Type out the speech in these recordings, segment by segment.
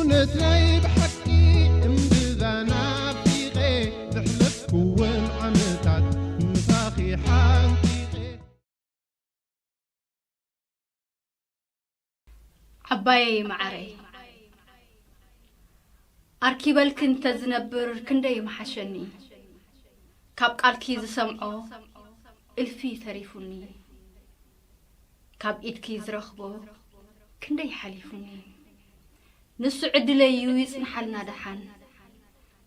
ነትናይ ብሓቂ እምብዛ ናፊቐ ዘሕለፍኩወን ዓመታት ምሳኺ ሓንጺቐ። ዓባየይ መዓረይ፣ ኣርኪበልኪ እንተዝነብር ክንደይ ምሓሸኒ። ካብ ቃልኪ ዝሰምዖ እልፊ ተሪፉኒ፣ ካብ ኢድኪ ዝረኽቦ ክንደይ ሓሊፉኒ። ንሱ ዕድለይ እዩ ይጽንሓልና ደሓን።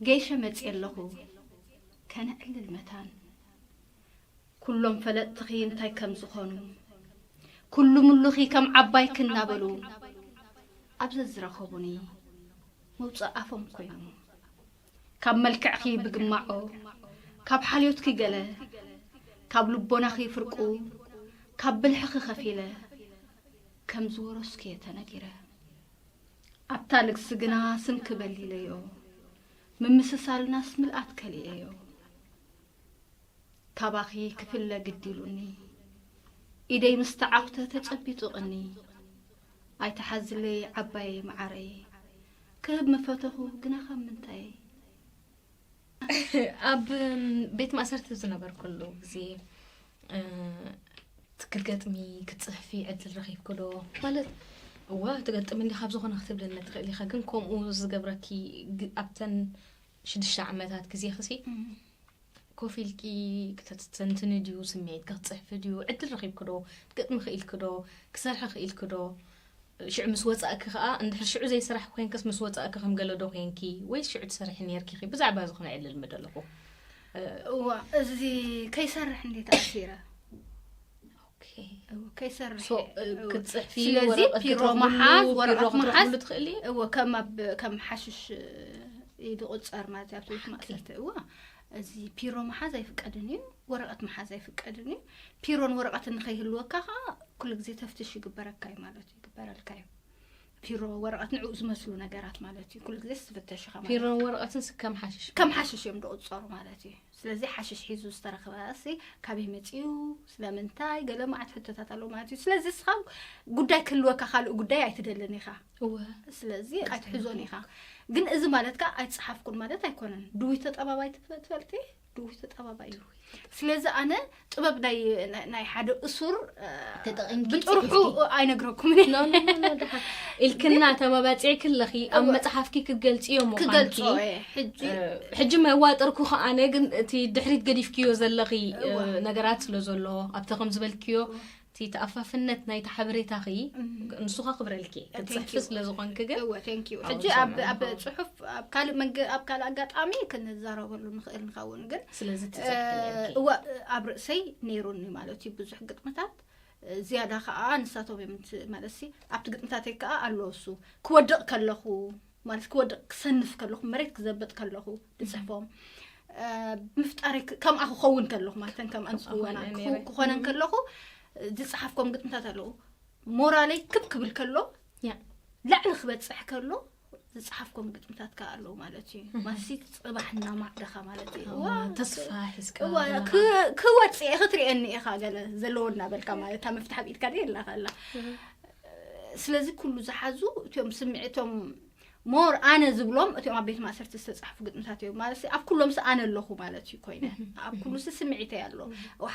ገይሸ መጽየ ኣለኹ ከነዕልል መታን። ኩሎም ፈለጥትኺ እንታይ ከም ዝኾኑ፣ ኩሉ ምሉኺ ከም ዓባይኪ እናበሉ ኣብ ዘዝረኸቡኒ መውፅእ ኣፎም ኮይኑ፣ ካብ መልክዕኺ ብግማዖ፣ ካብ ሓልዮትኪ ገለ፣ ካብ ልቦናኺ ፍርቁ፣ ካብ ብልሕኺ ከፊለ ከም ዝወረስኩ እየ ተነጊረ። ኣብታ ልግሲ ግና ስንኪ በሊለዮ፣ ምምስሳልናስ ምልኣት ከሊኤዮ። ካባኺ ክፍለ ግድ ኢሉኒ፣ ኢደይ ምስ ተዓኹተ ተጨቢጡ ቅኒ። ኣይትሓዝለይ ዓባየይ መዓረይ፣ ክህብ ምፈተኹ ግና ካብ ምንታይ? ኣብ ቤት ማእሰርቲ ዝነበርኩሉ ግዜ እ፣ ክትገጥሚ ክትፅሕፊ ዕድል ረኺብኪ ዶ? ማለት እዋ ትገጥሚ እንዲኻ ኣብ ዝኾነ ክትብለኒ ትኽእል ኢኻ፣ ግን ከምኡ ዝገብረኪ ግ- ኣብተን ሽዱሽተ ዓመታት ግዜኽሲ ኮፍ ኢልኪ ክተስተንትኒ ድዩ ስምዒትኪ ክትፅሕፊ ድዩ ዕድል ረኺብኪ ዶ? ክትገጥሚ ክኢልኪ ዶ? ክሰርሒ ክኢልኪ ዶ? ሽዑ ምስ ወፃእኪ ከዓ እንድሕር ሽዑ ዘይሰራሕ ኮይንክስ ምስ ወፃእኪ ከም ገለ ዶ ኮይንኪ ወይስ ሽዑ ትሰርሒ ነይርኪ ኢኺ? ብዛዕባ እዚ ክነዕልል ምደለኹ። እ፣ እዋ እዚ ከይሰርሕ እንዴ ተኣሲረ? ኦኬ። እዎ፣ ከይሰርሕ ሶ፣ እየ። እ፣ እዎ። ክትፅሕፊ ስለዚ ወረቐት ፒሮ ክትረኽብሉ- መሓዝ ፒሮ ወረቐት ክትረኽብሉ መሓዝ ትኽእሊ? እዎ፣ ከም ኣብ ከም ሓሽሽ እዩ ዝቑፀር ማለት እዩ ኣብቲ ቤት ማእሰርቲ። እዎ፣ እዚ ፒሮ መሓዝ ኣይፍቀድን እዩ፣ ወረቐት መሓዝ ኣይፍቀድን እዩ። ፒሮን ወረቐትን ንኸይህልወካ ከዓ ኩሉ ግዜ ተፍትሽ ይግበረካ እዩ ማለት እዩ፣ ይግበረልካ እዩ። ፒሮ ወረቐት ንዕኡ ዝመስሉ ነገራት ማለት እዩ ኩሉ ግዜ ትፍተሽ ኢኻ ማለት እዩ። ፒሮን ወረቐትን ስከም ሓሽሽ ከም ሓሽሽ እዮም ዝቑፀሩ ማለት እዩ። ስለዚ ሓሽሽ ሒዙ ዝተረኽበ ሲ ካበይ መፂኡ፣ ስለምንታይ፣ ገለ መዓት ሕቶታት ኣለዉ ማለት እዩ። ስለዚ እስኻ ጉዳይ ክህልወካ ካልእ ጉዳይ ኣይትደልን ኢኻ። እወ ስለዚ ኣይትሕዞን ኢኻ። ግን እዚ ማለት ከዓ ኣይፀሓፍኩን ማለት ኣይኮነን። ድውይ ተጠባባይ ትፈ- ትፈልጢ? ድውይ ተጠባባይ እዩ። ስለዚ ኣነ ጥበብ ናይ ናይ- ናይ ሓደ እሱር እ፣ ተጠቒምኪ ብጥርሑ ጽሒፍኪ። ኣይነግረኩምን እየ። ኖ ኖ ኖ ኖ፣ ድሓን ኢልክና ተመባፂዕኪ ኣለኺ ኣብ እወ። መፅሓፍኪ ክትገልፅዮ ምዃንኪ ክገልፆ እየ። ሕጂ እ፣ ሕጂ መዋጥርኩ ከዓ ኣነ ግን እቲ ድሕሪት ገዲፍክዮ ዘለኺ እ፣ እወ። ነገራት ስለ ዘሎ ኣብቲ ከም ዝበልክዮ እቲ ተኣፋፍነት ናይቲ ሓበሬታኺ ንሱ ከኽብረልኪ ክትፅሕፊ you። ስለ ዝኾንኪ ግን እወ ቴንኪዩ። ኣብኡ ሕጂ ኣብ ሰማዕኩ። ኣብ ፅሑፍ ኣብ ካልእ መንገ ኣብ ካልእ ኣጋጣሚ ክንዛረበሉ ንኽእል ንኸውን ግን ስለዚ እ፣ ትፅሕፊ ነይርኪ። እወ ኣብ ርእሰይ ነይሩኒ ማለት እዩ ብዙሕ ግጥምታት እ፣ ዝያዳ ከዓ ንሳቶም እዮም ት- ማለት ሲ ኣብቲ ግጥምታተይ ከዓ ኣሎ እሱ ክወድቕ ከለኹ ማለት ክወድቕ ክሰንፍ ከለኹ መሬት ክዘብጥ ከለኹ ዝፅሕፎም እ፣ ምፍጣረይ ክ- ከምኣ ክኸውን ከለኹ ማለት ከምኣን ዝኽወና ክኾነ ክኹ- ነይረ። ክኾነን ከለኹ እ፣ ዝፅሓፍኮም ግጥምታት ኣለዉ ሞራለይ ክብ ክብል ከሎ ያ። ላዕሊ ክበፅሕ ከሎ ዝፅሓፍኮም ግጥምታት ከዓ ኣለዉ ማለት እዩ ማሲ ፅባሕ እናማዕደኻ ማለት እዩ እዋ፣ እዋ፣ ተስፋ ሒዝካ እዋ፣ ዘለኻ። ክ- ክወፅእ እየ ክትሪአኒ ኢኻ ገለ ዘለዎ እናበልካ ማለት እታ መፍትሕ ኣብ ኢድካ ደ የላ ከላ ስለዚ ኩሉ ዝሓዙ እቶም ስምዒቶም ሞር ኣነ ዝብሎም እቶም ኣብ ቤት ማእሰርቲ ዝተፃሕፉ ግጥምታት እዮም ማለት ኣብ ኩሎም ኣነ ኣለኹ ማለት እዩ ኮይነ ኣብ ኩሉ ስምዒተይ ኣሎ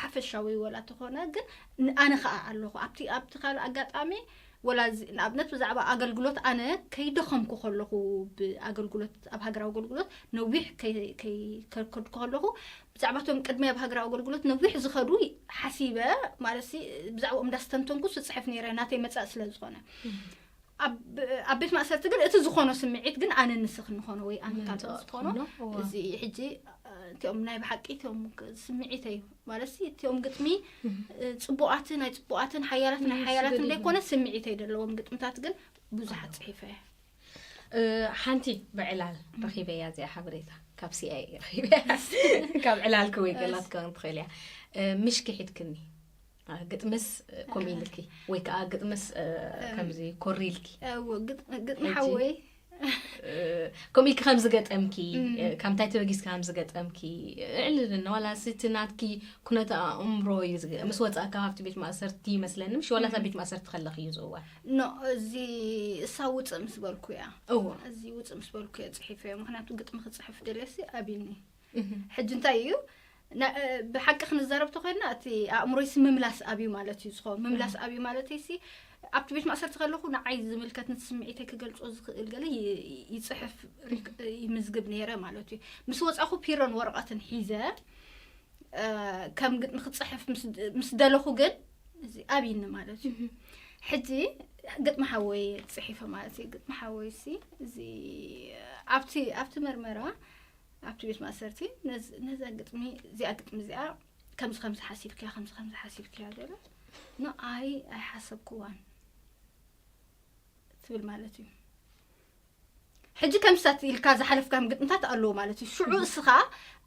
ሓፈሻዊ ወላ ተኾነ ግን ኣነ ከዓ ኣለኹ ኣብቲ ኣብቲ ካልእ ኣጋጣሚ ወላ ንኣብነት ብዛዕባ ኣገልግሎት ኣነ ከይደኸምኩ ከለኹ ብኣገልግሎት ኣብ ሃገራዊ ኣገልግሎት ነዊሕ ከይከድኩ ከለኹ ብዛዕባቶም ቅድሚ ኣብ ሃገራዊ ኣገልግሎት ነዊሕ ዝኸዱ ሓሲበ ማለት ብዛዕባኦም እንዳስተንተንኩ ስፅሕፍ ነይረ ናተይ መፃእ ስለ ዝኾነ ኣብ ቤት ማእሰርቲ ግን እቲ ዝኾኖ ስምዒት ግን ኣነ ንስኽ ንኾኖ ወይ ኣነ ካልኦት ዝኾኖ እዚ ሕጂ እቲኦም ናይ ብሓቂ እቲኦም ስምዒተይ ማለት እቲኦም ግጥሚ ፅቡቓትን ናይ ፅቡቓትን ሓያላት ናይ ሓያላትን ዘይኮነ ስምዒተይ ዘለዎም ግጥምታት ግን ብዙሓት ፅሒፈ ሓንቲ ብዕላል ረኺበያ እዚኣ ሓበሬታ ካብ ሲኣይኤ ረኺበያ ካብ ዕላልኪ ወይ ገላትካ ክትኽእል እያ ምሽኪ ሒድክኒ ግጥምስ ኮም ኢልኪ ወይ ከዓ ግጥምስ ከምዚ ኮሪ ኢልኪ ግጥሚ ሓወይ ከምኡ ኢልኪ ከም ዝገጠምኪ፣ ካብ ምንታይ ተበጊስካ ከም ዝገጠምኪ፣ እዕልልና። ዋላ እቲ ናትኪ ኩነተ ኣእምሮ እዩ ዝገ-፣ ምስ ወጻእካ ካብቲ ቤት ማእሰርቲ ይመስለኒ፣ ምሽ ዋላ እታ ቤት ማእሰርቲ ከለኺ እዩ ዝእዋን። ኖ፣ እዚ እሳ ውፅእ ምስ በልኩ እያ። እዎ። እዚ ውፅእ ምስ በልኩ እየ ፅሒፈዮ። ምክንያቱ ግጥሚ ክፅሕፍ ደልየሲ ኣብዩኒ። ሕጂ እንታይ እዩ? ና-፣ ብሓቂ ክንዛረብ ተኮይንና፣ እቲ ኣእምሮይሲ ምምላስ ኣብዩ ማለት እዩ ዝኸውን። ምምላስ ኣብዩ ማለት ሲ ኣብቲ ቤት ማእሰርቲ ከለኹ ንዓይ ዝምልከት፣ ነቲ ስምዒተይ ክገልጾ ዝኽእል ገለ ይ-፣ ይጽሕፍ፣ ሪክ-፣ ይምዝግብ ነይረ ማለት እዩ። ምስ ወጻኹ ፒሮን ወረቐትን ሒዘ፣ እ፣ ከም ግጥሚ ክጽሕፍ ምስ፣ ምስ ደለኹ ግን እዚ ኣብይኒ ማለት እዩ። ሕጂ ግጥሚ ሓወይ ጽሒፈ ማለት እዩ። ግጥሚ ሓወይ ሲ እዚ ኣብቲ፣ ኣብቲ መርመራ፣ ኣብቲ ቤት ማእሰርቲ ነዝ-፣ ነዛ ግጥሚ፣ እዚኣ ግጥሚ እዚኣ ከምዚ ከምዚ ሓሲብክያ፣ ከምዚ ከምዚ ሓሲብክያ ገለ፣ ንኣይ ኣይሓሰብክዋን ትብል ማለት እዩ። ሕጂ ከምሳት ኢልካ ዝሓለፍካም ግጥምታት ኣለዎ ማለት እዩ። ሽዑ እስኻ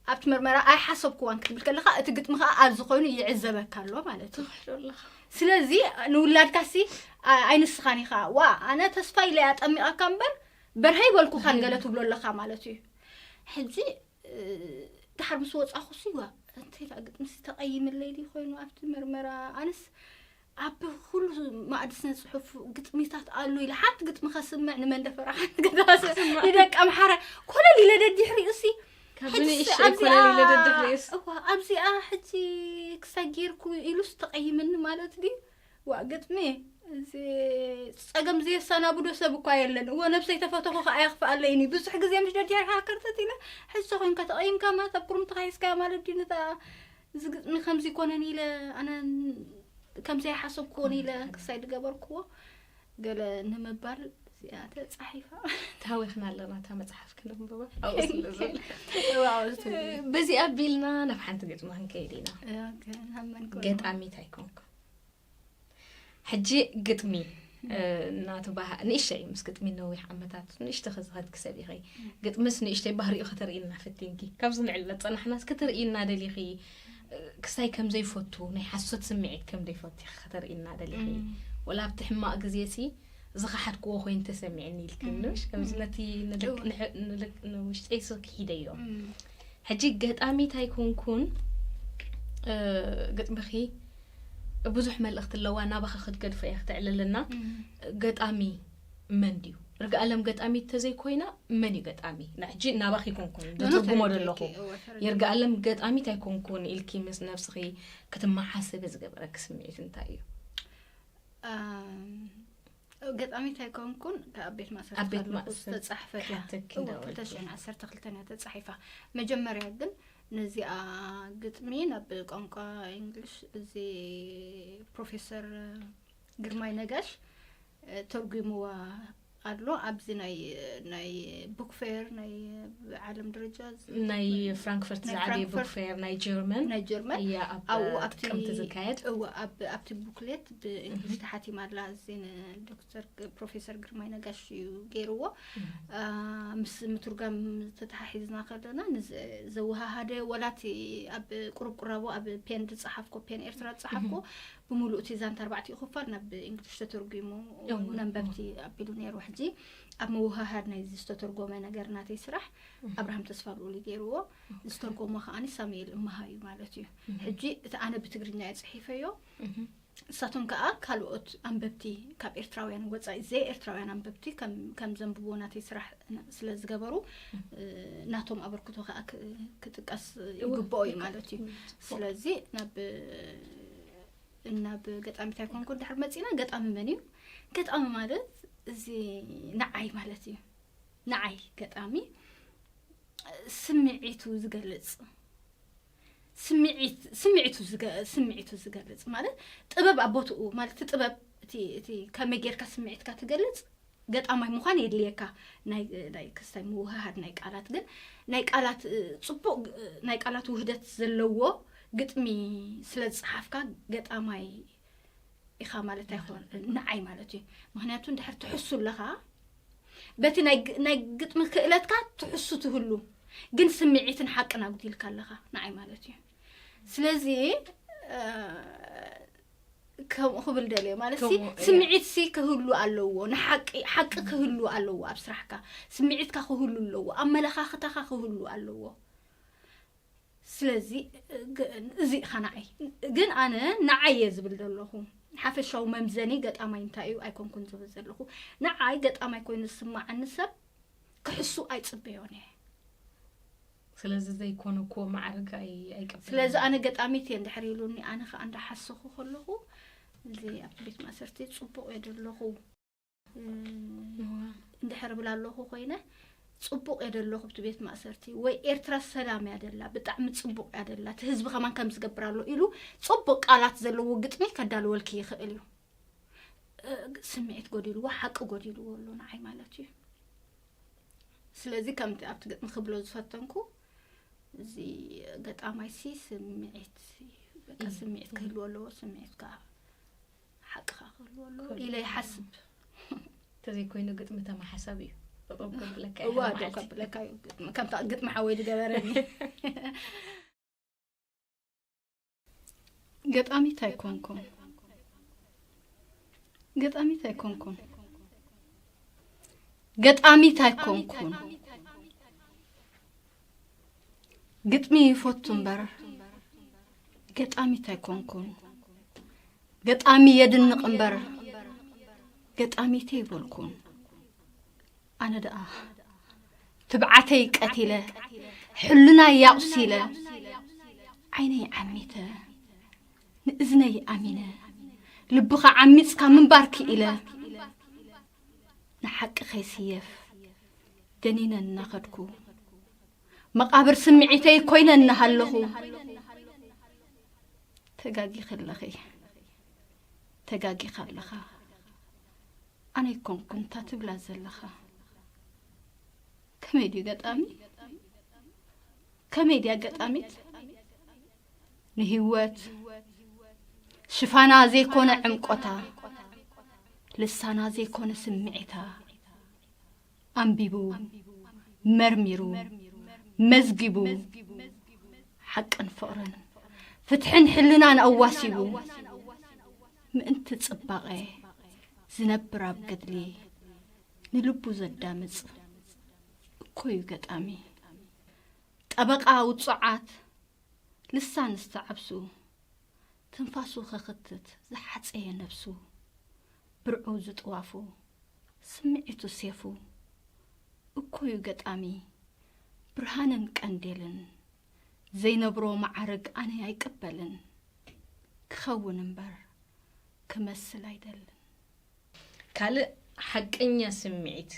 ኣብቲ መርመራ ኣይሓሰብክዋን ክትብል ከለኻ፣ እቲ ግጥሚ ኸኣ ኣብዚ ኮይኑ ይዕዘበካ ኣሎ ማለት እዩ። ትኽሕሎ ኣለኻ። ስለዚ ንውላድካሲ፣ ኣ-፣ ኣይንስኻን ኢኻ። ዋ፣ ኣነ ተስፋ ኢለ እያ ጠሚቓካ እምበር፣ በርሀ ይበልኩኻን ገለ ትብሎ ኣለኻ ማለት እዩ። ሕጂ፣ እ፣ ድሓር ምስ ወጻኹሲ፣ ዋ፣ እንታይ ደኣ ግጥምሲ ተቐይምለይ ድዩ ኮይኑ ኣብቲ መርመራ? ኣነስ ኣብ ኩሉ ማእዲ ስነ ጽሑፍ ግጥሚታት ኣሎ ኢለ ሓንቲ ግጥሚ ከስምዕ ንመንደፈራ ሓንቲ ግጥሚ ከስምዕ ንደቂ ኣምሓራ ኮለል ኢለ ደድሕሪኡሲ። ካብዚ ሕጂ ንእሽተይ ኣብዚኣ፣ ኮለል ኢለ ደድሕሪኡስ። እዋ፣ ኣብዚኣ ሕጂ ክሳይ ጌርኩ ኢሉስ ተቐይምኒ ማለት ድዩ? ዋ፣ ግጥሚ፣ እዚ ጸገም ዘየሰናብዶ ሰብ እኳ የለን። እወ፣ ነብሰይ ተፈተኹ ከኣ የኽፍኣለይኒ። ብዙሕ ግዜ ምሽ ደድሕርካ ከርተት ኢለ፣ ሕጂ ኮይንካ ተቐይምካ ማለት ኣብ ኩርምቲ ካሒስካዮ ማለት ድዩ? ነታ እዚ ግጥሚ ከምዚ ይኮነን ኢለ፣ ኣነ ከምዚ ኣይሓሰብክዎን ኢለ ክሳይ ዝገበርክዎ ገለ ንምባል እዚኣ ተጻሒፋ። ታዊኽና ኣለና እታ መጽሓፍ ክነንብባ ኣብኡ ስለ ዘሎ። እዋ፣ ኣብኡ ትብል። በዚ ኣቢልና ናብ ሓንቲ ግጥሚ ክንከይድ ኢና። ኦኬ፣ ናብ መን ክብል? ገጣሚት ኣይኮንኩ። ሕጂ ግጥሚ፣ እ፣ እናተባህ-፣ ንእሽተይ ምስ ግጥሚ ነዊሕ ዓመታት ንእሽተይ ከዝኸድኪ ሰብ ኢኺ። ግጥምስ ንእሽተይ ባህሪኡ ከተርእይና ፈቲንኪ። ካብዚ ንዕለ ጸናሕናስ ከተርእይና ደሊኺ፣ እ፣ ክሳይ ከም ዘይፈቱ፣ ናይ ሓሶት ስምዒት ከም ዘይፈቱ ኢኺ ከተርእይና ደሊኺ። እም። ወላ ኣብቲ ሕማቕ ግዜሲ ዝኸሓድክዎ ኮይኑ ተሰሚዕኒ ኢልኪ፣ እም። ምሽ? ከምዚ እም። ነቲ ንልክ-፣ እዋ። ንሕ-፣ ንልክ-፣ ንውሽጠይሲ ክሒደዮ። እም። ሕጂ ገጣሚት ኣይኮንኩን፣ እ፣ ግጥምኺ ብዙሕ መልእኽቲ ኣለዋ፣ ናባኺ ክትገድፎ እያ ክተዕልልና። እም። ገጣሚ መን ድዩ? ርግኣለም ገጣሚት ተዘይኮይና መን እዩ ገጣሚ? ና-፣ ሕጂ ናባኺ ኣይኮንኩን ኖ፣ ኖ፣ ዝትርጉሞ ተረዲእኪ። ዘለኹ። እወ፣ ተረዲእኪ። ይርግኣለም ገጣሚት ኣይኮንኩን ኢልኪ ምስ ነብስኺ ክትመሓሰቢ ዝገበረኪ ስምዒት እንታይ እዩ? ኣም፣ ገጣሚት ኣይኮንኩን፣ ካብ ቤት ማእሰርቲ ኣብ ቤት ከለኹ ማእሰርቲ ዝተጻሕፈት እያ። ክሓተኪ እወ፣ እንዳበልኩ። ክልተ ሽሕን ዓሰርተ ክልተን እያ ተጻሒፋ። መጀመርያ ግን ነዚኣ ግጥሚ ናብ ቋንቋ እንግሊሽ እዚ ፕሮፌሰር ግርማይ ነጋሽ፣ እ፣ ተርጒምዋ ኣሎ። ኣብዚ ናይ፣ ናይ ቡክ ፌር፣ ናይ ዓለም ደረጃ ዝ-፣ ናይ ፍራንክፈርት ናይ ዝዓበየ ቡክ ፍራንክፈርት ፌር ናይ ጀርመን ናይ ጀርመን። እያ ኣብ ኣብኡ ኣብቲ፣ ጥቅምቲ ዝካየድ። እወ፣ ኣብ፣ ኣብቲ ቡክሌት ብእንግሊሽ ተሓቲማ ኣላ። እዚ ንዶክተር ፕሮፌሰር ግርማይ ነጋሽ እዩ ገይርዎ። አ፣ ምስ ምትርጓም ተተሓሒዝና ከለና ንዝ-፣ ዘወሃሃደ ወላቲ ኣብ ቁሩብ ቁራቦ ኣብ ፔን ዝጸሓፍኮ፣ ፔን ኤርትራ ዝጸሓፍኮ ብምሉእ እቲ ዛንታ ኣርባዕቲኡ ክፋል ናብ እንግሊሽ ተተርጒሙ እወ፣ ነንበብቲ ኣቢሉ ነይሩ። ሕጂ ኣብ ምውሃሃድ ናይዚ ዝተተርጎመ ነገር ናተይ ስራሕ ኣብርሃም ተስፋ ልኡል እዩ ገይርዎ። ዝተርጎሞ ከዓኒ ሳሙኤል እመሃ እዩ ማለት እዩ። ሕጂ እቲ ኣነ ብትግርኛ እየ ጽሒፈዮ። ንሳቶም ከኣ ካልኦት ኣንበብቲ ካብ ኤርትራውያን ወጻኢ ዘይ ኤርትራውያን ኣንበብቲ ከም፣ ከም ዘንብብዎ ናተይ ስራሕ ን-፣ ስለ ዝገበሩ፣ እ፣ ናቶም ኣበርክቶ ከኣ ክ-፣ ክጥቀስ ይግብኦ እዩ ማለት እዩ። ስለዚ ናብ፣ ናብ ገጣሚት ኣይኮንኩን ድሕር መጺና፣ ገጣሚ መን እዩ? ገጣሚ ማለት እዚ ንዓይ ማለት እዩ። ንዓይ ገጣሚ ስምዒቱ ዝገልጽ፣ ስምዒት፣ ስምዒቱ ዝገ-፣ ስምዒቱ ዝገልጽ ማለት ጥበብ ኣብ ቦትኡ ማለት እቲ ጥበብ እቲ፣ እቲ ከመይ ጌርካ ስምዒትካ ትገልጽ ገጣማይ ምዃን የድልየካ። ናይ፣ ናይ ክስታይ ምውህሃድ ናይ ቃላት ግን ናይ ቃላት፣ እ፣ ጽቡቕ፣ እ፣ ናይ ቃላት ውህደት ዘለዎ ግጥሚ ስለ ዝጸሓፍካ ገጣማይ ኢኻ ማለት ኣይኮን፣ ንዓይ ማለት እዩ። ምኽንያቱ እንድሕር ትሕሱ ኣለኻ፣ በቲ ናይ ግ-፣ ናይ ግጥሚ ክእለትካ ትሕሱ ትህሉ፣ ግን ስምዒትን ሓቅን ኣጉዲልካ ኣለኻ፣ ንዓይ ማለት እዩ። ስለዚ፣ እ፣ ከምኡ ክብል ደልየ ማለት ሲ ስምዒት ሲ ክህሉ ኣለዎ። ንሓቂ ሓቂ ክህሉ ኣለዎ። ኣብ ስራሕካ ስምዒትካ ክህሉ ኣለዎ። ኣመለኻኽታኻ ክህሉ ኣለዎ። ስለዚ እዚ ኢኻ ንዓይ። ግን ኣነ ንዓይ እየ ዝብል ዘለኹ። ሓፈሻዊ መምዘኒ ገጣማይ እንታይ እዩ ኣይኮንኩን ዝብል ዘለኹ። ንዓይ ገጣማይ ኮይኑ ዝስማዓኒ ሰብ ክሕሱ ኣይጽበዮን እየ። ስለዚ ዘይኮነ እኮ ማዕርግ ኣይ ኣይቀበል ስለዚ ኣነ ገጣሚት እየ እንድሕር ኢሉኒ፣ ኣነ ከዓ እንዳሓሰኹ ከለኹ እዚ ኣብቲ ቤት ማእሰርቲ ጽቡቕ እየ ደለኹ እንድሕር ብል ኣለኹ ኮይነ፣ ጽቡቕ እየ ደለኹ ኣብቲ ቤት ማእሰርቲ፣ ወይ ኤርትራ ሰላም እያ ደላ፣ ብጣዕሚ ጽቡቕ እያ ደላ፣ እቲ ህዝቢ ከማን ከም ዝገብር ኣሎ ኢሉ ጽቡቕ ቃላት ዘለዎ ግጥሚ ከዳልወልኪ ይኽእል እዩ። ስምዒት ጎዲልዎ፣ ሓቂ ጎዲልዎ ኣሎ ንዓይ ማለት እዩ። ስለዚ ከምቲ ኣብቲ ግጥሚ ክብሎ ዝፈተንኩ፣ እዚ ገጣማይ ሲ ስምዒት እዩ። በቃ ስምዒት ክህልዎ ኣለዎ። ስምዒት ከዓ ሓቅኻ ክህልዎ ኣለዎ ኢለ ይሓስብ። ተዘይኮይኑ ግጥሚ ተመሓሳብ እዩ። ጠጠው ከብለካ እዋ ዶ ከብለካ እዩ። ግጥሚ ከምታ ግጥሚ ሓወይ ዝገበረኒ። ገጣሚት ኣይኮንኩን። ገጣሚት ኣይኮንኩን። ገጣሚት ኣይኮንኩን። ግጥሚ ይፈቱ እምበር ገጣሚት ኣይኮንኩን። ገጣሚ የድንቕ እምበር ገጣሚት ኣይበልኩን። ኣነ ደኣ ትብዓተይ ቀቲለ፣ ሕልናይ ኣቑሲለ፣ ዓይነይ ዓሚተ፣ ንእዝነይ ኣሚነ፣ ልብኻ ዓሚጽካ ምንባር ክኢለ፣ ንሓቂ ከይስየፍ ደኒነ እናኸድኩ፣ መቓብር ስምዒተይ ኮይነ እናሃለኹ፣ ተጋጊኺ ኣለኺ፣ ተጋጊኻ ኣለኻ። ኣነ ኣይኮንኩን እታ ትብላ ዘለኻ። ከመይ ድዩ ገጣሚ? ከመይ ድያ ገጣሚት? ንህይወት ሽፋና ዘይኮነ ዕምቆታ፣ ልሳና ዘይኮነ ስምዒታ ኣንቢቡ፣ መርሚሩ፣ መዝጊቡ፣ ሓቅን ፍቕርን፣ ፍትሕን ሕልናን ኣዋሲቡ፣ ምእንቲ ጽባቐ ዝነብር ኣብ ገድሊ፣ ንልቡ ዘዳምጽ እኮ እዩ ገጣሚ። ጠበቓ ውጹዓት፣ ልሳን ዝተዓብሱ፣ ትንፋሱ ከኽትት ዝሓጸየ ነብሱ፣ ብርዑ ዝጥዋፉ፣ ስምዒቱ ሴፉ እኮ እዩ ገጣሚ። ብርሃንን ቀንዴልን ዘይነብሮ መዓርግ ኣነ ኣይቅበልን። ክኸውን እምበር ክመስል ኣይደልን። ካልእ ሓቀኛ ስምዒት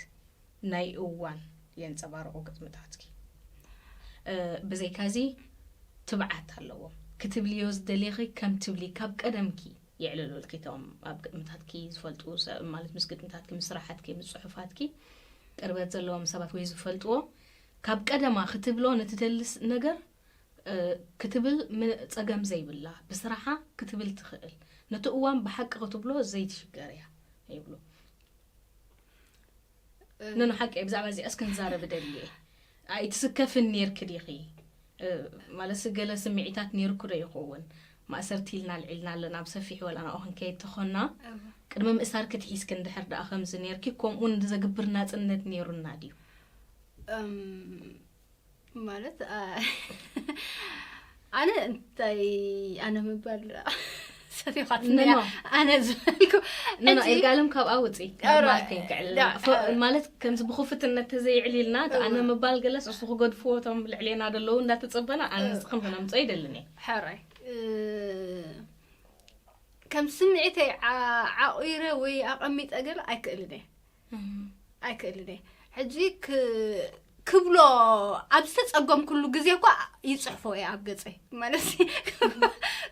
ናይ እዋን የንጸባርቑ ግጥምታትኪ። እ፣ ብዘይካዚ ትብዓት ኣለዎም። ክትብልዮ ዝደሌኺ ከም ትብሊ ካብ ቀደምኪ የዕልሉልኪ። እቶም ኣብ ግጥምታትኪ ዝፈልጡ ሰብ፣ ማለት ምስ ግጥምታትኪ፣ ምስ ስራሓትኪ፣ ምስ ጽሑፋትኪ ቅርበት ዘለዎም ሰባት ወይ ዝፈልጥዎ፣ ካብ ቀደማ ክትብሎ ንትደልስ ነገር፣ እ፣ ክትብል ም-፣ ጸገም ዘይብላ፣ ብስራሓ ክትብል ትኽእል። ነቲ እዋን ብሓቂ ክትብሎ ዘይትሽገር እያ ይብሉ። እ፣ ነኖ ሓቂ እየ፣ ብዛዕባ እዚኣስ ክንዛረብ እደሊ እየ። ኣይትስከፍን ኔርኪ ዲኺ? እ፣ ማለትሲ ገለ ስምዒታት ኔርኩ ዶ ይኸውን? ማእሰርቲ ኢልና ኣልዒልና ኣለና፣ ብሰፊሕ ወላ ናብኡ ክንከይድ ተኾንና፣ እወ። ቅድሚ ምእሳርኪ ትሒዝኪ እንድሕር ደኣ ከምዚ ኔርኪ፣ ከምኡ ንዘግብር ናጽነት ኔሩና ድዩ? እም፣ ማለት፣ ኣ-፣ ኣነ እንታይ፣ ኣነ ምባል ሰፊኻትኒ እያ። ነኖ። ኣነ ዝበልኩ ነኖ፣ ሕጂ ይርጋለም ካብኣ ውፂ። ኧረ፣ ማርቲን ክዕልልና። ዳ-፣ ፎ-፣ ማለት ከምዚ ብኽፉትነት ተዘይዕሊልና፣ እወ። ኣነ ምባል ገለስ እሱ ክገድፍዎ እቶም ልዕሌና ዘለዉ እንዳተፀበና፣ ኣነ እወ። ንስኽም ክነምፅኦ ይደልን እየ። ሕራይ። እ፣ ከም ስምዒተይ ዓ-፣ ዓቑረ ወይ ኣቐሚጠ ገለ ኣይክእልን እየ። እም። ኣይክእልን እየ። ሕጂ ክ-፣ ክብሎ ኣብ ዝተጸገምኩሉ ግዜ እኳ ይጽሕፎ እየ ኣብ ገጸይ። ማለት ሲ፣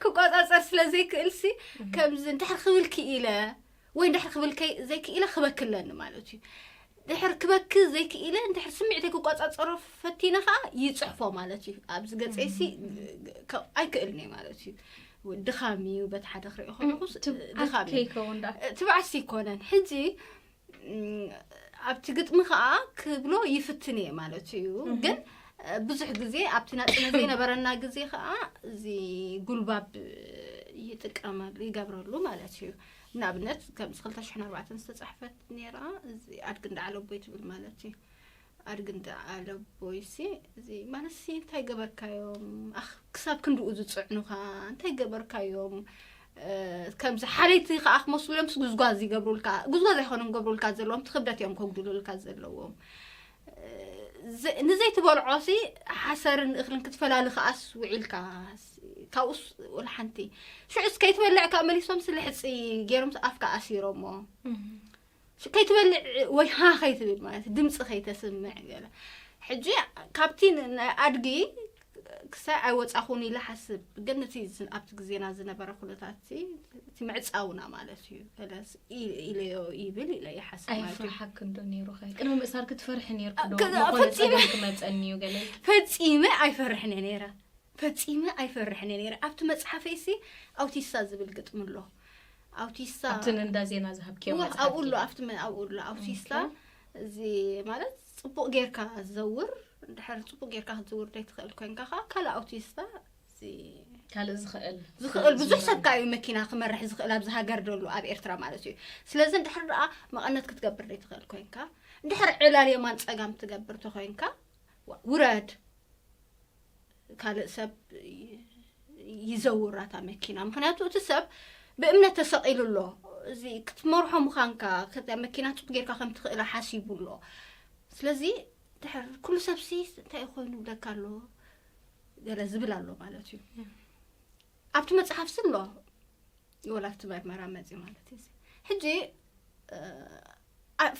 ክቆጻጸር ስለ ዘይክእል ሲ፣ እም። ከምዚ እንድሕር ክብል ክኢለ፣ ወይ እንድሕር ክብል ከይ-፣ ዘይክኢለ ክበኪ ኣለኒ ማለት እዩ። ድሕር ክበኪ ዘይክኢለ፣ እንድሕር ስምዒተይ ክቆጻጸሮ ፈቲነ ኸኣ ይጽሕፎ ማለት እዩ። ኣብዚ ገጸይ ሲ፣ እም። ከ-፣ ኣይክእልን እየ ማለት እዩ። ድኻም እዩ፣ በቲ ሓደ ክሪኦ ከለኹ ስ-፣ ትብዓት ድኻም እዩ። ከይከውን ደኣ። ትብዓት ሲ ይኮነን። ሕጂ፣ እም፣ ኣብቲ ግጥሚ ኸኣ ክብሎ ይፍትን እየ ማለት እዩ። እም። ግን ብዙሕ ግዜ ኣብቲ ናጽነት ዘይነበረና ግዜ ከዓ እዚ ጉልባብ ይጥቀመሉ ይገብረሉ ማለት እዩ። ንኣብነት ከምዚ ክልተ ሽሕን ኣርባዕተን ዝተጻሕፈት ነይራ፣ እዚ ኣድግን ዳዓለቦይ ትብል ማለት እዩ። ኣድግን ዳዓለቦይ ሲ እዚ ማለት ሲ እንታይ ገበርካዮም? ኣኽ፣ ክሳብ ክንድኡ ዝጽዕኑኻ እንታይ ገበርካዮም? ከምዚ ሓለይቲ ከዓ ክመስሉ እዮም ጉዝጓዝ ይገብሩልካ። ጉዝጓዝ ኣይኮኖም ገብሩልካ ዘለዎም፣ እቲ ክብደት እዮም ከጉድሉልካ ዘለዎም። ንዘይትበልዖ ሲ ሓሰርን እኽልን ክትፈላሊ ከዓስ ውዒልካ፣ ካብኡስ ወላ ሓንቲ። ሽዑስ ከይትበልዕ ከዓ መሊሶም ስለ ሕፂ ገይሮም ኣፍካ ኣሲሮሞ። ከይትበልዕ ወይ ሃ ከይትብል ማለት ድምፂ ከይተስምዕ ገለ። ሕጂ ካብቲ ናይ ኣድጊ ክሳይ ኣይወፃኹን ኢለ ሓስብ። ግን እቲ ኣብቲ ግዜና ዝነበረ ኩነታት እቲ ምዕፃውና ማለት እዩ ኢለዮ ይብል ኢለ ይሓስብ ማለት እዩ። ኣይፍርሓክ እንዶ ነይሩ ኸ ቅድሚ ምእሳር ክትፈርሒ ነይርኩ ዶ? ፈፂመ ክመፀኒ እዩ ገለ ፈፂመ ኣይፈርሕን እየ ነይረ። ፈፂመ ኣይፈርሕን እየ ነይረ። ኣብቲ መፅሓፈይ ሲ ኣውቲስታ ዝብል ግጥሚ ኣሎ። ኣውቲስታ ኣብቲ እንዳ ዜና ዝሃብክዮ ኣብኡ ኣሎ። ኣብቲ ኣብኡ ኣሎ ኣውቲስታ እዚ ማለት ፅቡቅ ጌርካ ዝዘውር፣ እንድሕር ፅቡቅ ጌርካ ክትዝውር ዘይትኽእል ኮይንካ ከዓ ካልእ ኣውቲስታ ካልእ ዝኽእል ዝኽእል ብዙሕ ሰብ ከዓ እዩ መኪና ክመርሕ ዝኽእል ኣብዚ ሃገር ደሉ ኣብ ኤርትራ ማለት እዩ። ስለዚ እንድሕር ደኣ መቐነት ክትገብር ዘይትኽእል ኮይንካ፣ እንድሕር ዕላል የማን ፀጋም ትገብር ተኮይንካ ውረድ። ካልእ ሰብ ይዘውራታ መኪና። ምክንያቱ እቲ ሰብ ብእምነት ተሰቒሉ ኣሎ። እዚ ክትመርሖ ምዃንካ መኪና ፅቡቅ ጌርካ ከም ትኽእላ ሓሲቡ ኣሎ። ስለዚ ድሕር ኩሉ ሰብሲ እንታይ ኮይኑ ብለካ ኣሎ ገለ ዝብል ኣሎ ማለት እዩ። ኣብቲ መፅሓፍ ሲ ኣሎ ወላ ኣብቲ መርመራ መፅዩ ማለት እዩ። ሕጂ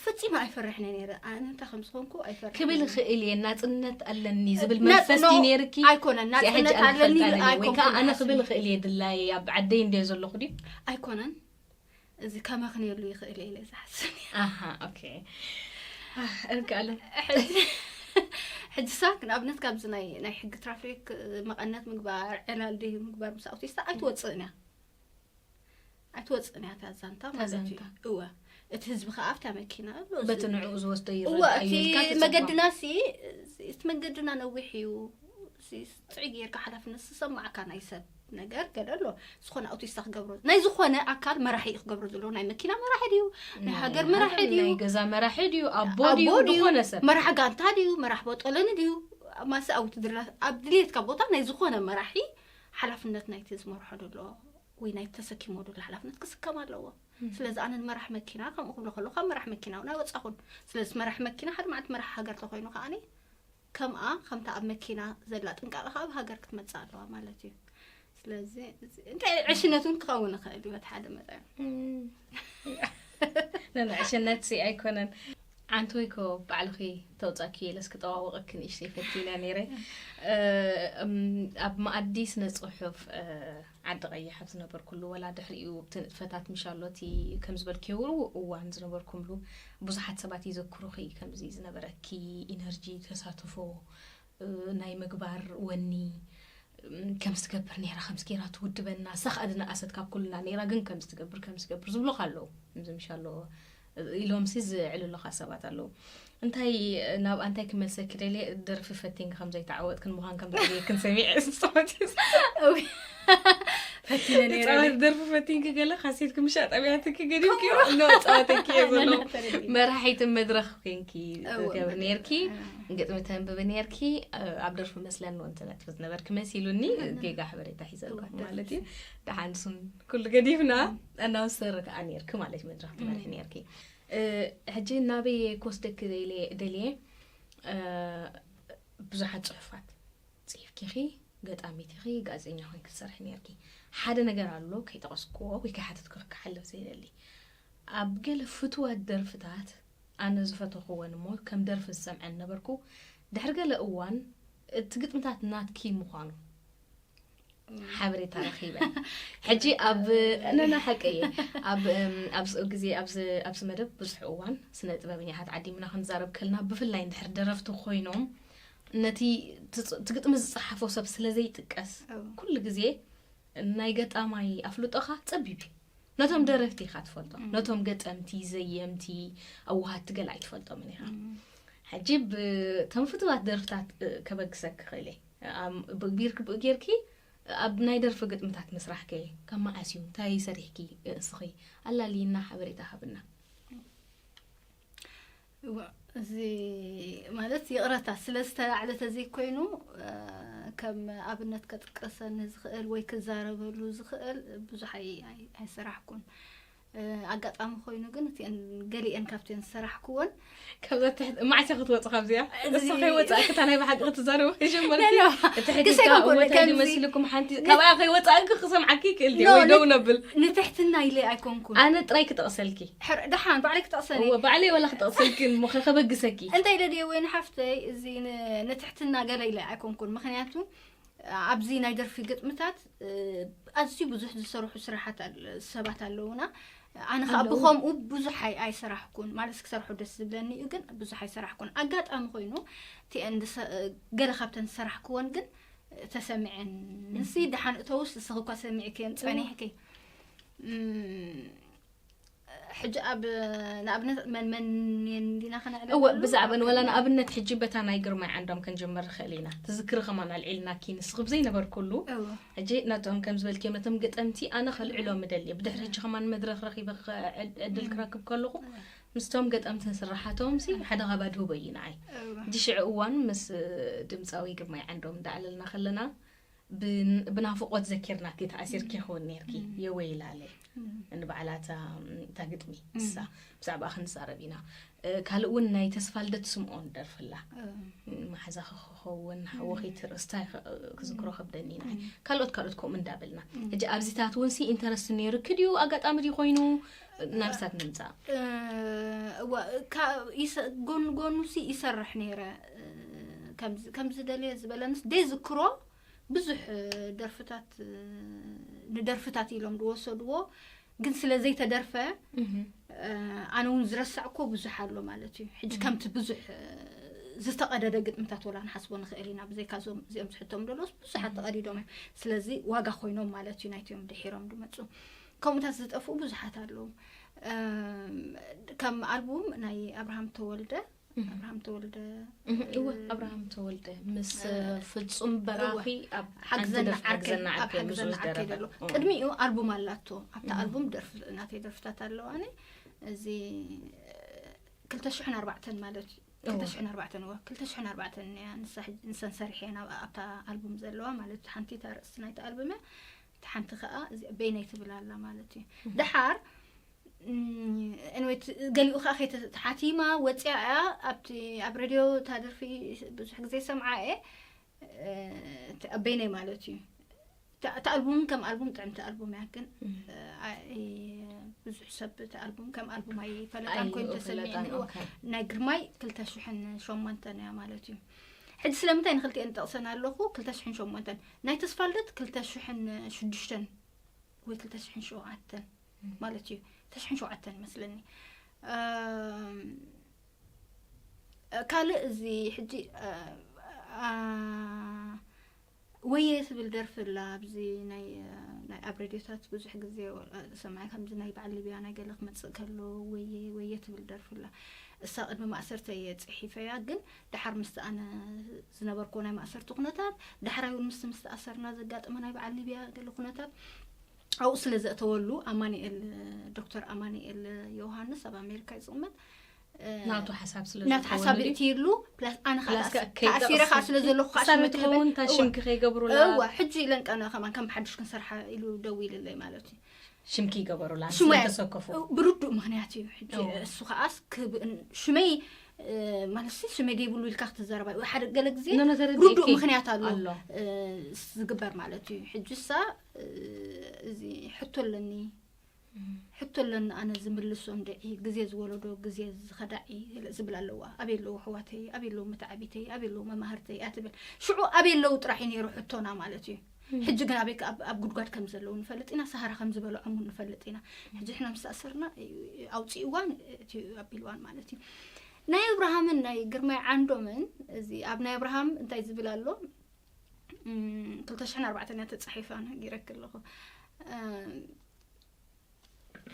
ፈፂመ ኣይፈርሕን እየ ነይረ። ኣነ እንታይ ከም ዝኾንኩ ኣይፈርሕን ክብል እኽእል እየ። ናፅነት ኣለኒ ዝብል መንፈስ ድዩ ነይርኪ? ኣይኮነን። ናፅነት ኣለኒ ወይ ከዓ ኣነ ክብል እኽእል እየ ድላየ ኣብ ዓደይ እንድየ ዘለኹ ድዩ? ኣይኮነን። እዚ ከመኽንየሉ ይኽእል እየ ኢለ ዝሓስብ እየ። ኣሃ ኦኬ። እርጋለ ሕጂ ሳ ንኣብነት ካብዚ ናይ ናይ ሕጊ ትራፊክ መቐነት ምግባር ዕላል ድዩ ምግባር ምስ ኣውቲስታ ኣይትወፅእን እያ። ኣይትወፅእን እያ እታ ዛንታ ማለት እዩ። እወ እቲ ህዝቢ ከዓ ኣብታ መኪና ኣሎ። በቲ ንዕኡ ዝወስዶ ይረዳ እዩ ኢልካ መገድና ሲ እቲ መገድና ነዊሕ እዩ። ጥዑይ ጌርካ ሓላፍነት ዝሰማዕካ ናይ ሰብ ነገር ገለ ኣሎ። ዝኾነ ኣውቲስታ ክገብሮ ናይ ዝኾነ ኣካል መራሒ እዩ ክገብሮ ዘለዎ። ናይ መኪና መራሒ ድዩ ናይ ሃገር መራሒ ድዩ ናይ ገዛ መራሒ ድዩ ኣቦ ድዩ ዝኾነ ሰብ መራሕ ጋንታ ድዩ መራሕ ቦጠለኒ ድዩ ማሰ ኣብቲ ድላ ኣብ ድሌትካ ቦታ ናይ ዝኾነ መራሒ ሓላፍነት ናይቲ ዝመርሖ ዘሎ ወይ ናይ ተሰኪሞ ዘሎ ሓላፍነት ክስከም ኣለዎ። ስለዚ ኣነ ንመራሕ መኪና ከምኡ ክብሎ ከሎ ካብ መራሕ መኪና እውን ኣይወፃኹን። ስለዚ መራሕ መኪና ሓደ መዓልቲ መራሕ ሃገር ተኮይኑ ከዓኒ ከምኣ ከምታ ኣብ መኪና ዘላ ጥንቃቐ ከዓ ኣብ ሃገር ክትመፅእ ኣለዋ ማለት እዩ። ስለዚ እንታይ ዕሽነት እውን ክኸውን ይኽእል እዩ በቲ ሓደ መጠን። ንዕሽነት ሲ ኣይኮነን። ዓንተወይ ኮ ባዕልኺ ተውፃኪ ኢለስ ክጠዋወቀኪ ንእሽተይ ፈቲነ ነይረ። ኣብ መኣዲ ስነ ፅሑፍ ዓዲ ቀይሕ ኣብ ዝነበርኩሉ ወላ ድሕሪኡ ኣብቲ ንጥፈታት ምሻሎቲ ከም ዝበልክዮ እዋን ዝነበርኩምሉ ብዙሓት ሰባት ይዘክሩኺ ከምዚ ዝነበረኪ ኢነርጂ ተሳትፎ ናይ ምግባር ወኒ ከምዚ ትገብር ነይራ ከምዚ ገይራ ትውድበና እሳ ከዓ ድነኣሰት ካብ ኩልና ነይራ ግን ከምዚ ትገብር ከምዚ ትገብር ዝብሉኻ ኣለዉ ከምዚ ምሻሎ ኢሎም ሲ ዝዕልሉኻ ሰባት ኣለዉ እንታይ ናብኣ እንታይ ክመልሰኪ ደልየ ደርፊ ፈቲንኪ ከም ዘይተዓወጥክን ምዃን ከም ዘዕብየክን ሰሚዐ ስፆት ፈቲነ ነይረ ፃወት ደርፊ ፈቲንኪ ገለ ካሴትኪ ምሻጥ ኣብያትኪ ገዲምኪ ኖ ፃወተኪ እየ ዘሎ መራሒት መድረኽ ኮንኪ ትገብሪ ነርኪ ግጥሚ ተንብቢ ነርኪ ኣብ ደርፊ መስለኒ ወንቲ ነጥፊ ዝነበርኪ መሲሉኒ ጌጋ ሓበሬታ ሒዘ ኣለኹ ማለት እዩ ደሓን ሱን ኩሉ ገዲፍና እናወሰሪ ከዓ ነርኪ ማለት እዩ መድረኽ ትመርሒ ነርኪ ሕጂ ናበይ ክወስደኪ ደልየ ብዙሓት ፅሑፋት ፅሒፍኪኺ ገጣሚት ኢኺ ጋዜጠኛ ኮይንኪ ትሰርሒ ነርኪ ሓደ ነገር ኣሎ ከይጠቐስክዎ ወይ ከይሓተትኩ ክሓልፍ ዘይደሊ ኣብ ገለ ፍትዋት ደርፍታት ኣነ ዝፈተኽወን እሞ ከም ደርፊ ዝሰምዐን ነበርኩ ድሕሪ ገለ እዋን እቲ ግጥምታት ናትኪ ምዃኑ ሓበሬታ ረኺበ ሕጂ ኣብ ነና ሓቂ እየ ኣብ ኣብዚ ግዜ ኣብዚ መደብ ብዙሕ እዋን ስነ ጥበበኛታት ዓዲምና ክንዛረብ ከልና ብፍላይ እንድሕር ደረፍቲ ኮይኖም ነቲ ትግጥሚ ዝፀሓፎ ሰብ ስለ ዘይጥቀስ ኩሉ ግዜ ናይ ገጣማይ ኣፍልጦኻ ፀቢብ እዩ ነቶም ደረፍቲ ኢኻ ትፈልጦም ነቶም ገጠምቲ ዘየምቲ ኣዋሃድቲ ገለ ኣይትፈልጦምን ኢኻ ሕጂ ብቶም ፍትዋት ደርፍታት እ፣ ከበግሰኪ ክእል እየ። ኣም- ብ- ቢርክ ብ- ጌርኪ ኣብ ናይ ደርፊ ግጥምታት ምስራሕ ከ ካብ መዓስ እዩ? እንታይ ሰሪሕኪ እ፣ እስኺ ኣላልይና ሓበሬታ ሃብና። እዋ፣ እዚ ማለት ይቕረታ ስለ ዝተላዕለ ተዘይኮይኑ እ፣ ከም ኣብነት ከጥቀሰኒ ዝኽእል ወይ ክዛረበሉ ዝኽእል ብዙሕ ኣይ- ኣይ- ኣይሰራሕኩን። እ፣ ኣጋጣሚ ኮይኑ ግን እቲአን ገሊአን ካብተን ዝሰራሕኩወን ካብዛ ትሕቲ ማዕስ ክትወፂ ካብዚኣ እዚ- እሱ ከይወፃእኪ እታ ናይ ብሓቂ ክትዛረቡ ከይጀመርኪ ኖ፣ ኖ። እቲ ሕጂ ክሰይ እታ ኣይኮነ፣ እወታይ ከምዚ- መስልኩም ሓንቲ ካብኣ ከይወፃእኪ ክሰምዓኪ ይክእል ድዩ ኖ፣ ወይ ደው ን- ነብል ንትሕትና ኢለ ኣይኮንኩን። ኣነ ጥራይ ክጠቕሰልኪ ሕር- ደሓን ባዕለይ ክጠቕሰኒ። እወ ባዕለይ ወላ ክጠቕሰልኪ እሞ ከበግሰኪ እንታይ ኢለ ድየ ወይ ንሓፍተይ እዚ ን- ንትሕትና ገለ ኢለ ኣይኮንኩን። ምክንያቱ ኣብዚ ናይ ደርፊ ግጥምታት እ፣ ኣዝዩ ብዙሕ ዝሰርሑ ስራሓት ኣለ- ሰባት ኣለውና። ኣነ ከዓ ኣለዉ። ብኸምኡ ብዙሕ ኣይ- ኣይሰራሕኩን ማለት ክሰርሑ ደስ ዝብለኒ እዩ፣ ግን ብዙሕ ኣይሰራሕኩን። ኣጋጣሚ ኮይኑ እቲአን ዝሰ- ገለ ካብተን ዝሰራሕክወን ግን ተሰሚዐን ንሲ ደሓን እተውስ እስኺ እኳ ሰሚዕክየን ጸኒሕኪ። እም፣ ሕጂ ኣብ ንኣብነት መን መን እየን ዲና ከነዕልል እወ ከለና ብዛዕባ ኣብ ንወላ ንኣብነት ሕጂ በታ ናይ ግርማይ ዓንዶም ክንጅምር ንኽእል ኢና ትዝክሪ ከማን ኣልዒልናኪ ንስኺ ብዘይነበርኩሉ እወ። ሕጂ ነቶም ከም ዝበልክዮም ነቶም ገጠምቲ ኣነ ከልዕሎም እደሊ እየ ብድሕሪ ሕጂ ከማን መድረክ ረኺበ ከ- ዕድ- ዕድል ክረክብ ከለኹ ምስቶም ገጠምትን ስራሓቶም ሲ ሓደ ካብ ኣድህቦ እዩ ንዓይ እወ። ሕጂ ሽዑ እዋን ምስ ድምፃዊ ግርማይ ዓንዶም እንዳዕለልና ከለና ብን- ብናፍቆት ዘኪርናኪ ተኣሲርኪ ይኸውን ነርኪ የወይላለ ንባዕላ እታ እታ ግጥሚ እሳ ብዛዕባ ክንዛረብ ኢና እ፣ ካልእ እውን ናይ ተስፋ ልደት ስምኦን ደርፍላ እም፣ ማሕዛ ክኸውን ሓወኺት ርእስታ ይኸ- ክዝክሮ ከብደኒ ኢና ካልኦት ካልኦት ከምኡ እንዳበልና ሕጂ ኣብዚታት እውን ሲ ኢንተረስት ነይርኪ ድዩ ኣጋጣሚ ድዩ ኮይኑ ናብሳት ንምፃእ እ፣ እዋ፣ ካ- ይሰ- ጎኑ ጎኑ ሲ ይሰርሕ ነይረ እ፣ ከምዚ- ከምዚ ደልየ ዝበለንስ ደይ ዝክሮ ብዙሕ እ፣ ደርፍታት እ፣ ንደርፍታት ኢሎም ዝወሰድዎ ግን ስለ ዘይተደርፈ እ፣ ኣነ እውን ዝረሳዕኮ ብዙሕ ኣሎ ማለት እዩ። ሕጂ ከምቲ ብዙሕ እ፣ ዝተቐደደ ግጥምታት ወላ ንሓስቦ ንኽእል ኢና ብዘይካ እዞም እዚኦም ዝሕቶም ደሎስ ብዙሓት ተቐዲዶም እዮም። ስለዚ ዋጋ ኮይኖም ማለት እዩ ናይቲኦም ድሒሮም ዝመፁ ከምኡታት ዝጠፍኡ ብዙሓት ኣለዉ። እም፣ ከም ኣልቡም ናይ ኣብርሃም ተወልደ ኣብርሃም ተወልደ እወ ኣብርሃም ተወልደ ምስ ፍፁም በራኺ ኣብ ሓንቲ ሓግዘና ደርፊ ዓርከይ ሓግዘና ኣብ ዓርከይ ምስ ሓግዘና ዓርከይ ዝደረፈ ደሎ ቅድሚኡ ኣልቡም ኣላቶ ኣብታ ኣልቡም ደርፊ ናተይ ደርፍታት ኣለዋኒ እዚ ክልተ ሽሕን ኣርባዕተን ማለት እዩ ክልተ ሽሕን ኣርባዕተን እዋ ክልተ ሽሕን ኣርባዕተን እያ ንሳ ሕጂ- ንሰን ሰሪሐ ናብ ኣብታ ኣልቡም ዘለዋ ማለት ሓንቲ እታ ርእሲ ናይቲ ኣልቡም እያ እቲ ሓንቲ ከዓ እዚ በይነይ ትብል ኣላ ማለት እዩ ደሓር ገሊኡ ከዓ ከይተሓቲማ ወፂኣ እያ ኣብቲ ኣብ ሬድዮ እታ ደርፊ ብዙሕ ግዜ ሰምዓ እየ በይነይ ማለት እዩ እታ ኣልቡም ከም ኣልቡም ጥዕምቲ ኣልቡም እያ ግን ብዙሕ ሰብ እቲ ኣልቡም ከም ኣልቡም ኣይፈለጣን ኮይኑ ተሰሚዕኒ ናይ ግርማይ ክልተ ሽሕን ሸሞንተን እያ ማለት እዩ ሕጂ ስለምንታይ ንክልቲኤን ጠቕሰን ኣለኹ ክልተ ሽሕን ሸሞንተን ናይ ተስፋ ልደት ክልተ ሽሕን ሽዱሽተን ወይ ክልተ ሽሕን ሸውዓተን ማለት እዩ ክልተ ሽሕን ሸውዓተን መስለኒ ካልእ እዚ ሕጂ ወየ ትብል ደርፊ ኣላ ኣብዚ ናይ ኣብ ሬድዮታት ብዙሕ ግዜ ሰማይ ከምዚ ናይ በዓል ሊብያ ናይ ገለ ክመፅእ ከሎ ወየ ወየ ትብል ደርፊ ኣላ እሳ ቅድሚ ማእሰርቲ እየ ፅሒፈያ ግን ደሓር ምስቲ ኣነ ዝነበርኩ ናይ ማእሰርቲ ኩነታት ዳሕራይ እውን ምስቲ ምስ ተኣሰርና ዘጋጠመ ናይ በዓል ሊብያ ገለ ኩነታት ኣብኡ ስለ ዘእተወሉ ኣማኒኤል ዶክተር ኣማኒኤል ዮሃንስ ኣብ ኣሜሪካ እዩ ዝቕመጥ ናቱ ሓሳብ ስለ ናቱ ሓሳብ ዝእትይሉ ፕላስ ኣነ ተኣሲረ ከዓ ስለ ዘለኹ ሳብ ትኸውን እታ ሽምኪ ከይገብሩላ እዋ ሕጂ ኢለን ቀነ ከማን ከም ብሓድሽ ክንሰርሓ ኢሉ ደው ኢልለይ ማለት እዩ ሽምኪ ይገበሩላ ሽሙ ተሰከፉ ብርዱእ ምክንያት እዩ ሕጂ እሱ ከዓስ ሽመይ ማለት ሽመይ ደይብሉ ኢልካ ክትዘረባ ሓደ ገለ ግዜ ርዱእ ምክንያት ኣሎ ዝግበር ማለት እዩ ሕጂ ሳ እዚ ሕቶ ኣለኒ ሕቶ ኣለኒ ኣነ ዝምልሶ እንድዒ ግዜ ዝወለዶ ግዜ ዝኸዳዒ ዝብል ኣለዋ ኣበይ ኣለዉ ኣሕዋተይ ኣበይ ኣለዉ መተዓቢተይ ኣበይ ኣለዉ መማህርተይ እያ ትብል ሽዑ ኣበይ ኣለዉ ጥራሕ እዩ ነይሩ ሕቶና ማለት እዩ ሕጂ ግን ኣበይ ኣብ ጉድጓድ ከም ዘለዉ ንፈልጥ ኢና ሰሃራ ከም ዝበልዖም ንፈልጥ ኢና ሕጂ ሕና ምስ ኣሰርና ኣውፅእዋን ኣቢልዋን ማለት እዩ ናይ ኣብርሃምን ናይ ግርማይ ዓንዶምን እዚ ኣብ ናይ ኣብርሃም እንታይ ዝብል ኣሎ ክልተ ሽሕን ኣርባዕተን እያ ተፃሒፋ ነጊረክ ኣለኹ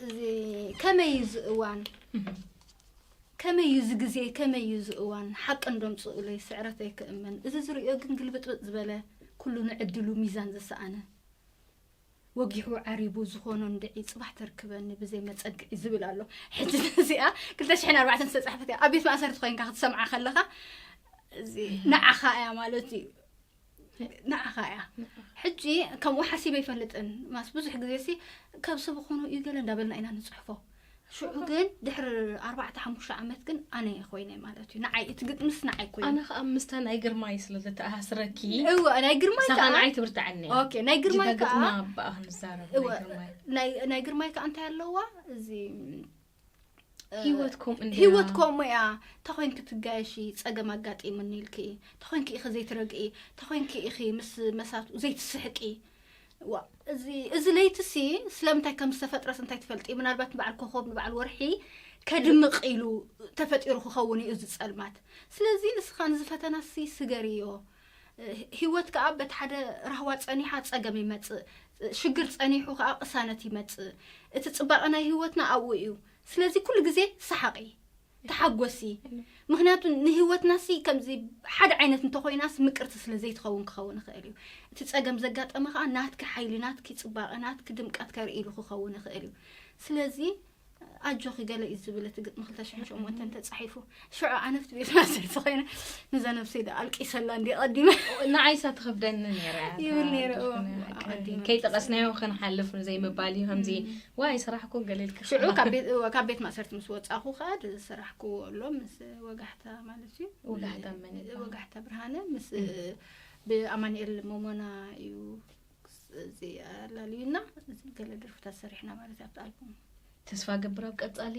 እዚ ከመይ እዚ እዋን ከመይ እዩ እዚ ግዜ፣ ከመይ እዩ እዚ እዋን ሓቂ እንደምፅኡለይ ስዕረተይ ክእመን። እዚ ዝርእዮ ግን ግልብጥብጥ ዝበለ፣ ኩሉ ንዕድሉ ሚዛን ዝሰኣነ፣ ወጊሑ ዓሪቡ ዝኾኖ እንድዒ ጽባሕ ተርክበኒ ብዘይ መጸግዒ ዝብል ኣሎ። ሕጂ እዚኣ ክልተ ሽሕን ኣርባዕተን ዝተጻሕፈት እያ። ኣብ ቤት ማእሰርቲ ኮይንካ ክትሰምዓ ከለኻ፣ እዚ ንዓኻ እያ ማለት እዩ። ንዓኻ እያ። ሕጂ ከምኡ ሓሲበ ኣይፈልጥን። ማስ ብዙሕ ግዜ ሲ ካብ ሰብ ኾኑ እዩ ገለ እንዳበልና ኢና ንጽሕፎ። ሽዑ ግን ድሕሪ ኣርባዕተ ሓሙሽተ ዓመት ግን ኣነ ኮይነ ማለት እዩ። ንዓይ እቲ ግጥምስ ንዓይ ኮይኑ። ኣነ ከዓ ምስታ ናይ ግርማይ ስለ ዝተኣሳስረኪ፣ እወ፣ ናይ ግርማይ ንሳ ከዓ ከዓ ንዓይ ትብርትዓኒ እያ። ኦኬ፣ ናይ ግርማይ ጅጋ ግጥማ ከዓ ብኣኽ ንዛረብ፣ እወ፣ ናይ ግርማይ። ናይ፣ ናይ ግርማይ ከዓ እንታይ ኣለዋ? እዚ፣ እ፣ ህይወት ከምኡ እንድያ። ህይወት ከምኡ እያ። ተኾይንኪ ትጋየሺ፣ ጸገም ኣጋጢሙኒ ኢልኪ፣ ተኾይንኪ ኢኺ ዘይትረግኢ፣ ተኾይንኪ ኢኺ ምስ መሳቱ ዘይትስሕቂ። ዋ፣ እዚ፣ እዚ ለይትሲ ስለምንታይ ከም ዝተፈጥረስ እንታይ ትፈልጢ? ምናልባት ንበዓል ኮኾብ፣ ንበዓል ወርሒ ከድምቕ ኢሉ ተፈጢሩ ክኸውን እዩ እዚ ጸልማት። ስለዚ ንስኻ ንዚ ፈተናሲ ስገርዮ። ህይወት ከኣ በቲ ሓደ ራህዋ ጸኒሓ ጸገም ይመጽእ፣ ሽግር ጸኒሑ ከኣ ቅሳነት ይመጽእ። እቲ ጽባቐ ናይ ህይወትና ኣብኡ እዩ። ስለዚ ኩሉ ግዜ ሰሓቒ፣ ተሓጎሲ። ምኽንያቱ ንህይወትናሲ ከምዚ ሓደ ዓይነት እንተኾይናስ ምቅርቲ ስለ ዘይትኸውን ክኸውን ይኽእል እዩ። እቲ ጸገም ዘጋጠመ ከኣ ናትኪ ሓይሊ፣ ናትኪ ጽባቐ፣ ናትኪ ድምቀት ከርኢ ኢሉ ክኸውን ይኽእል እዩ። ስለዚ ኣጆኺ ገለ እዩ ዝብል እቲ ግጥሚ ክልተ ሽሕን ሸሞንተን ተጻሒፉ። ሽዑ ኣነ ኣብቲ ቤት ማእሰርቲ ኮይነ ነዛ ነብሰይ ደኣ ኣልቂሰላ እንዲ ቀዲመ። ንዓይሳ ትኸብደኒ ነይራ እያ። ይብል ነይሩ፣ እዎ፣ ኣቀዲመ። ከይጠቐስናዮ ክንሓልፍ ዘይምባል እዩ። ከምዚ፣ እም። ዋይ፣ ስራሕ እኮ ገለ ኢልካ ሽዑ ክትሓ- ካብ ቤት፣ እዎ፣ ካብ ቤት ማእሰርቲ ምስ ወጻኹ ከኣ ዝሰራሕኩዎ ኣሎ ምስ ወጋሕታ ማለት እዩ። ወጋሕታ መን ይበሃል? ወጋሕታ ብርሃነ ምስ፣ እም። ብኣማኑኤል ሞሞና እዩ እዚ ኣላልዩና፣ እዚ ገለ ደርፍታት ሰሪሕና ማለት እዩ ኣብቲ ኣልቡም። ተስፋ ገብር ኣብ ቀጻሊ፣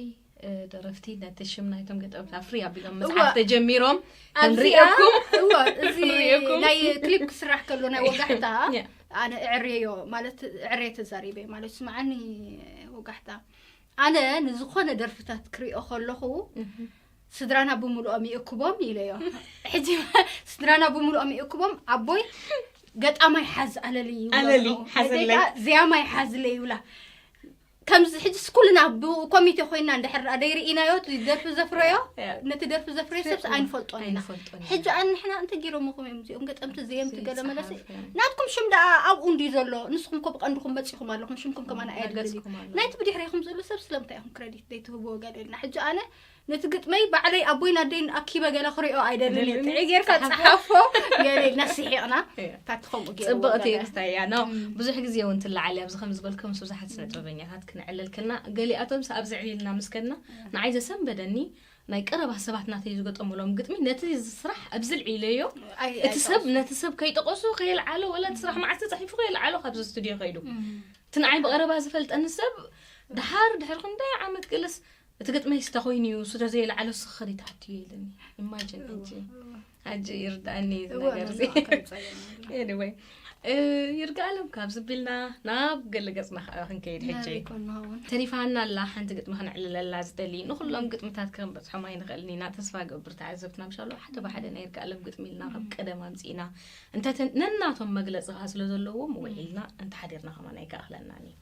እ፣ ደረፍቲ ነቲ ሽም ናይቶም ገጠምቲ ኣፍሪ ኣቢሎም እዋ። መጽሓፍ ተጀሚሮም ኣብዚኣ፣ ክንርእየኩም። እዋ፣ እዚ ክንርእየኩም። ናይ ክሊፕ ክስራሕ ከሎ ናይ ወጋሕታ፣ ያ። ኣነ እዕርየዮ፣ ማለት እዕርየ ተዛሪበ፣ ማለት ስምዓኒ ወጋሕታ። ኣነ ንዝኾነ ደርፍታት ክሪኦ ከለኹ፣ እህ። ስድራና ብምልኦም ይእክቦም ኢለዮ። ሕጂ ስድራና ብምልኦም ይእክቦም፣ ኣቦይ ገጣማይ ሓዝ ኣለሊ ይብሎ ኣለሊ፣ ኣለኹ። ሓዘለይ። ደቂቃ ዚያማይ ሓዝለይ ይብላ። ከምዚ ሕጂ ስኩልና ብኮሚቴ ኮይና እንድሕር ደኣ ደይርኢናዮ፣ እቲ ደርፊ ዘፍረዮ፣ ያ። ነቲ ደርፊ ዘፍረዮ ሰብስ ኣይንፈልጦን ኢና። ኣይንፈልጦን ኢና። ሕጂ ኣን ንሕና እንተ ገይሮምኹም እዮም እዚኦም ገጠምቲ ዘየምቲ ገለ መለሲ። ዘይጸሓፍ፣ ያ። ናትኩም ሽም ደኣ ኣብኡ እንድዩ ዘሎ፣ ንስኹም እኮ ብቐንድኹም መጺኹም ኣለኹም፣ ሽምኩም ከማን ኣየድልን እዩ። ገጽኩም ኣሎ። ናይቲ ብድሕሬኹም ዘሎ ሰብ ስለምንታይ ኢኹም ክረዲት ዘይትህብዎ ገለ ኢልና። ሕጂ ኣነ ነቲ ግጥመይ ባዕለይ ኣቦይን ኣደይን ኣኪበ ገለ ክሪኦ ኣይደልን እየ። ኣይደልን። ጥዑይ ጌርካ ጸሓፎ። ጸሓፎ ገለ ኢልና ስሒቕና። እየ። ታቲ ከምኡ ገይርዎ ጽብቕቲ ገለ። ክስታይ እያ። ኖ፣ እም። ብዙሕ ግዜ እውን ትለዓል እያ። ኣብዚ ከም ዝበልኩም ምስ ብዙሓት ስነ ጥበበኛታት ክንዕልል ከልና፣ ገሊኣቶም ስ-፣ ኣብዚ ዕሊልና ምስ ከድና፣ እም። ንዓይ ዘሰንበደኒ ናይ ቀረባ ሰባት ናተይ ዝገጠሙሎም ግጥሚ፣ ነቲ ስራሕ ኣብዚ ልዒለዮ፣ ኣይ-፣ እቲ ሰብ ኣይጠቕሱ። ነቲ ሰብ ከይጠቐሱ ከየልዓሎ፣ ወላ እቲ ስራሕ መዓስ ተጻሒፉ ከየልዓሎ ካብዚ ስቱድዮ ከይዱ። እም። እቲ ንዓይ ብቐረባ ዝፈልጠኒ ሰብ፣ ድሓር፣ ድሕሪ ክንደይ ዓመት ገለስ፣ እቲ ግጥመይ ስተ ኮይኑ እዩ፣ ስተ ዘየለዓሎ ስኽሪ ተኣትዩ ኢሉኒ። ኢማጂን እወ፣ ሕጂ። እወ። ሕጂ ይርዳእኒ እዚ እወ፣ ነገር እዚ። ነዚ ኣካል ጸገም ኣሎ። ኤኒወይ፣ እ፣ ይርጋለም ካብ ዝቢልና ናብ ገለ ገጽና ከኣ ክንከይድ ሕጂ። ናበይ ኮን ንኸውን? ተሪፋና ኣላ ሓንቲ ግጥሚ ክነዕልለላ ዝደሊ። ንኹሎም ግጥምታት ክንበጽሖም ኣይንኽእልን ኢና። ተስፋ እገብር ተዓዘብትና ምሻሎ ሓደ ብሓደ ናይ ይርጋለም ግጥሚ ኢልና ካብ እም። ቀደም ኣምጺእና። እንተ ተ-፣ ነናቶም መግለጺ ከኣ ስለ ዘለዎም እም። ውዒልና እንተ ሓዲርና ከማን ኣይከኣኽለናን እዩ።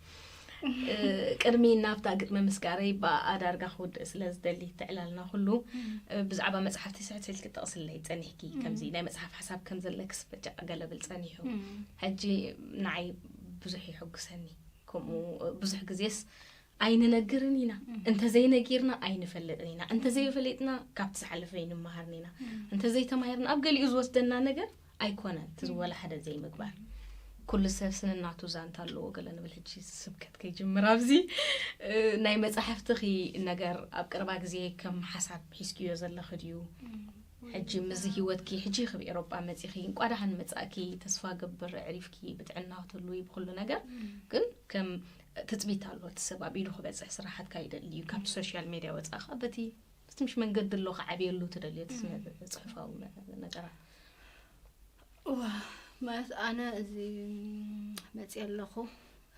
እ፣ ቅድሚ ናብታ ግጥሚ ምስጋረይ ብኣ ዳርጋ ክውድእ ስለ ዝደሊ ትዕላልና ኩሉ፣ እም። እ፣ ብዛዕባ መጽሓፍቲ ስሕት ኢልኪ ጠቕስለይ ጸኒሕኪ፣ እም። ከምዚ ናይ መጽሓፍ ሓሳብ ከም ዘለክስ በጃ ገለ ብል ጸኒሑ። እም። ሕጂ ንዓይ ብዙሕ የሐጉሰኒ። ከምኡ፣ እ፣ ብዙሕ ግዜስ ኣይንነግርን ኢና። እም። እንተ ዘይነጊርና ኣይንፈልጥን ኢና። እንተ ዘይፈሊጥና ካብቲ ዝሓለፈ ኣይንመሃርን ኢና። እም። እንተ ዘይተማሂርና ኣብ ገሊኡ ዝወስደና ነገር ኣይኮነን፣ እቲ እም። ወላ ሓደ ዘይምግባር። እም። ኩሉ ሰብ ስንናቱ ዛንታ ኣለዎ ገለ ንብል። ሕጂ ስብከት ከይጅምር ኣብዚ፣ እ፣ ናይ መጻሕፍትኺ ነገር ኣብ ቀረባ ግዜ ከም ሓሳብ ሒዝክዮ ዘለኺ ድዩ? እም። ሕጂ ምስዚ ህይወትኪ፣ ሕጂ ካብ ኤውሮጳ መጺኺ፣ እንቋ ደሓን መጻእኪ፣ ተስፋ ገብር ኣዕሪፍኪ፣ ብጥዕና ክትህልዊ፣ ብኹሉ ነገር። እም። ግን ከም ትጽቢት ኣሎ፣ እቲ ሰብ ኣብ ኢዱ ክበጽሕ ስራሓትካ ይደሊ እዩ። ካብቲ እም። ሶሻል ሜድያ ወጻኢ ከኣ በቲ ትንሽ መንገዲ ኣሎ ክዓብየሉ ትደልዮ፣ እቲ ስነ እም። ጽሑፋዊ መ-፣ ነገራት። እዋ፣ ማለት ኣነ እዚ መጽየ ኣለኹ፣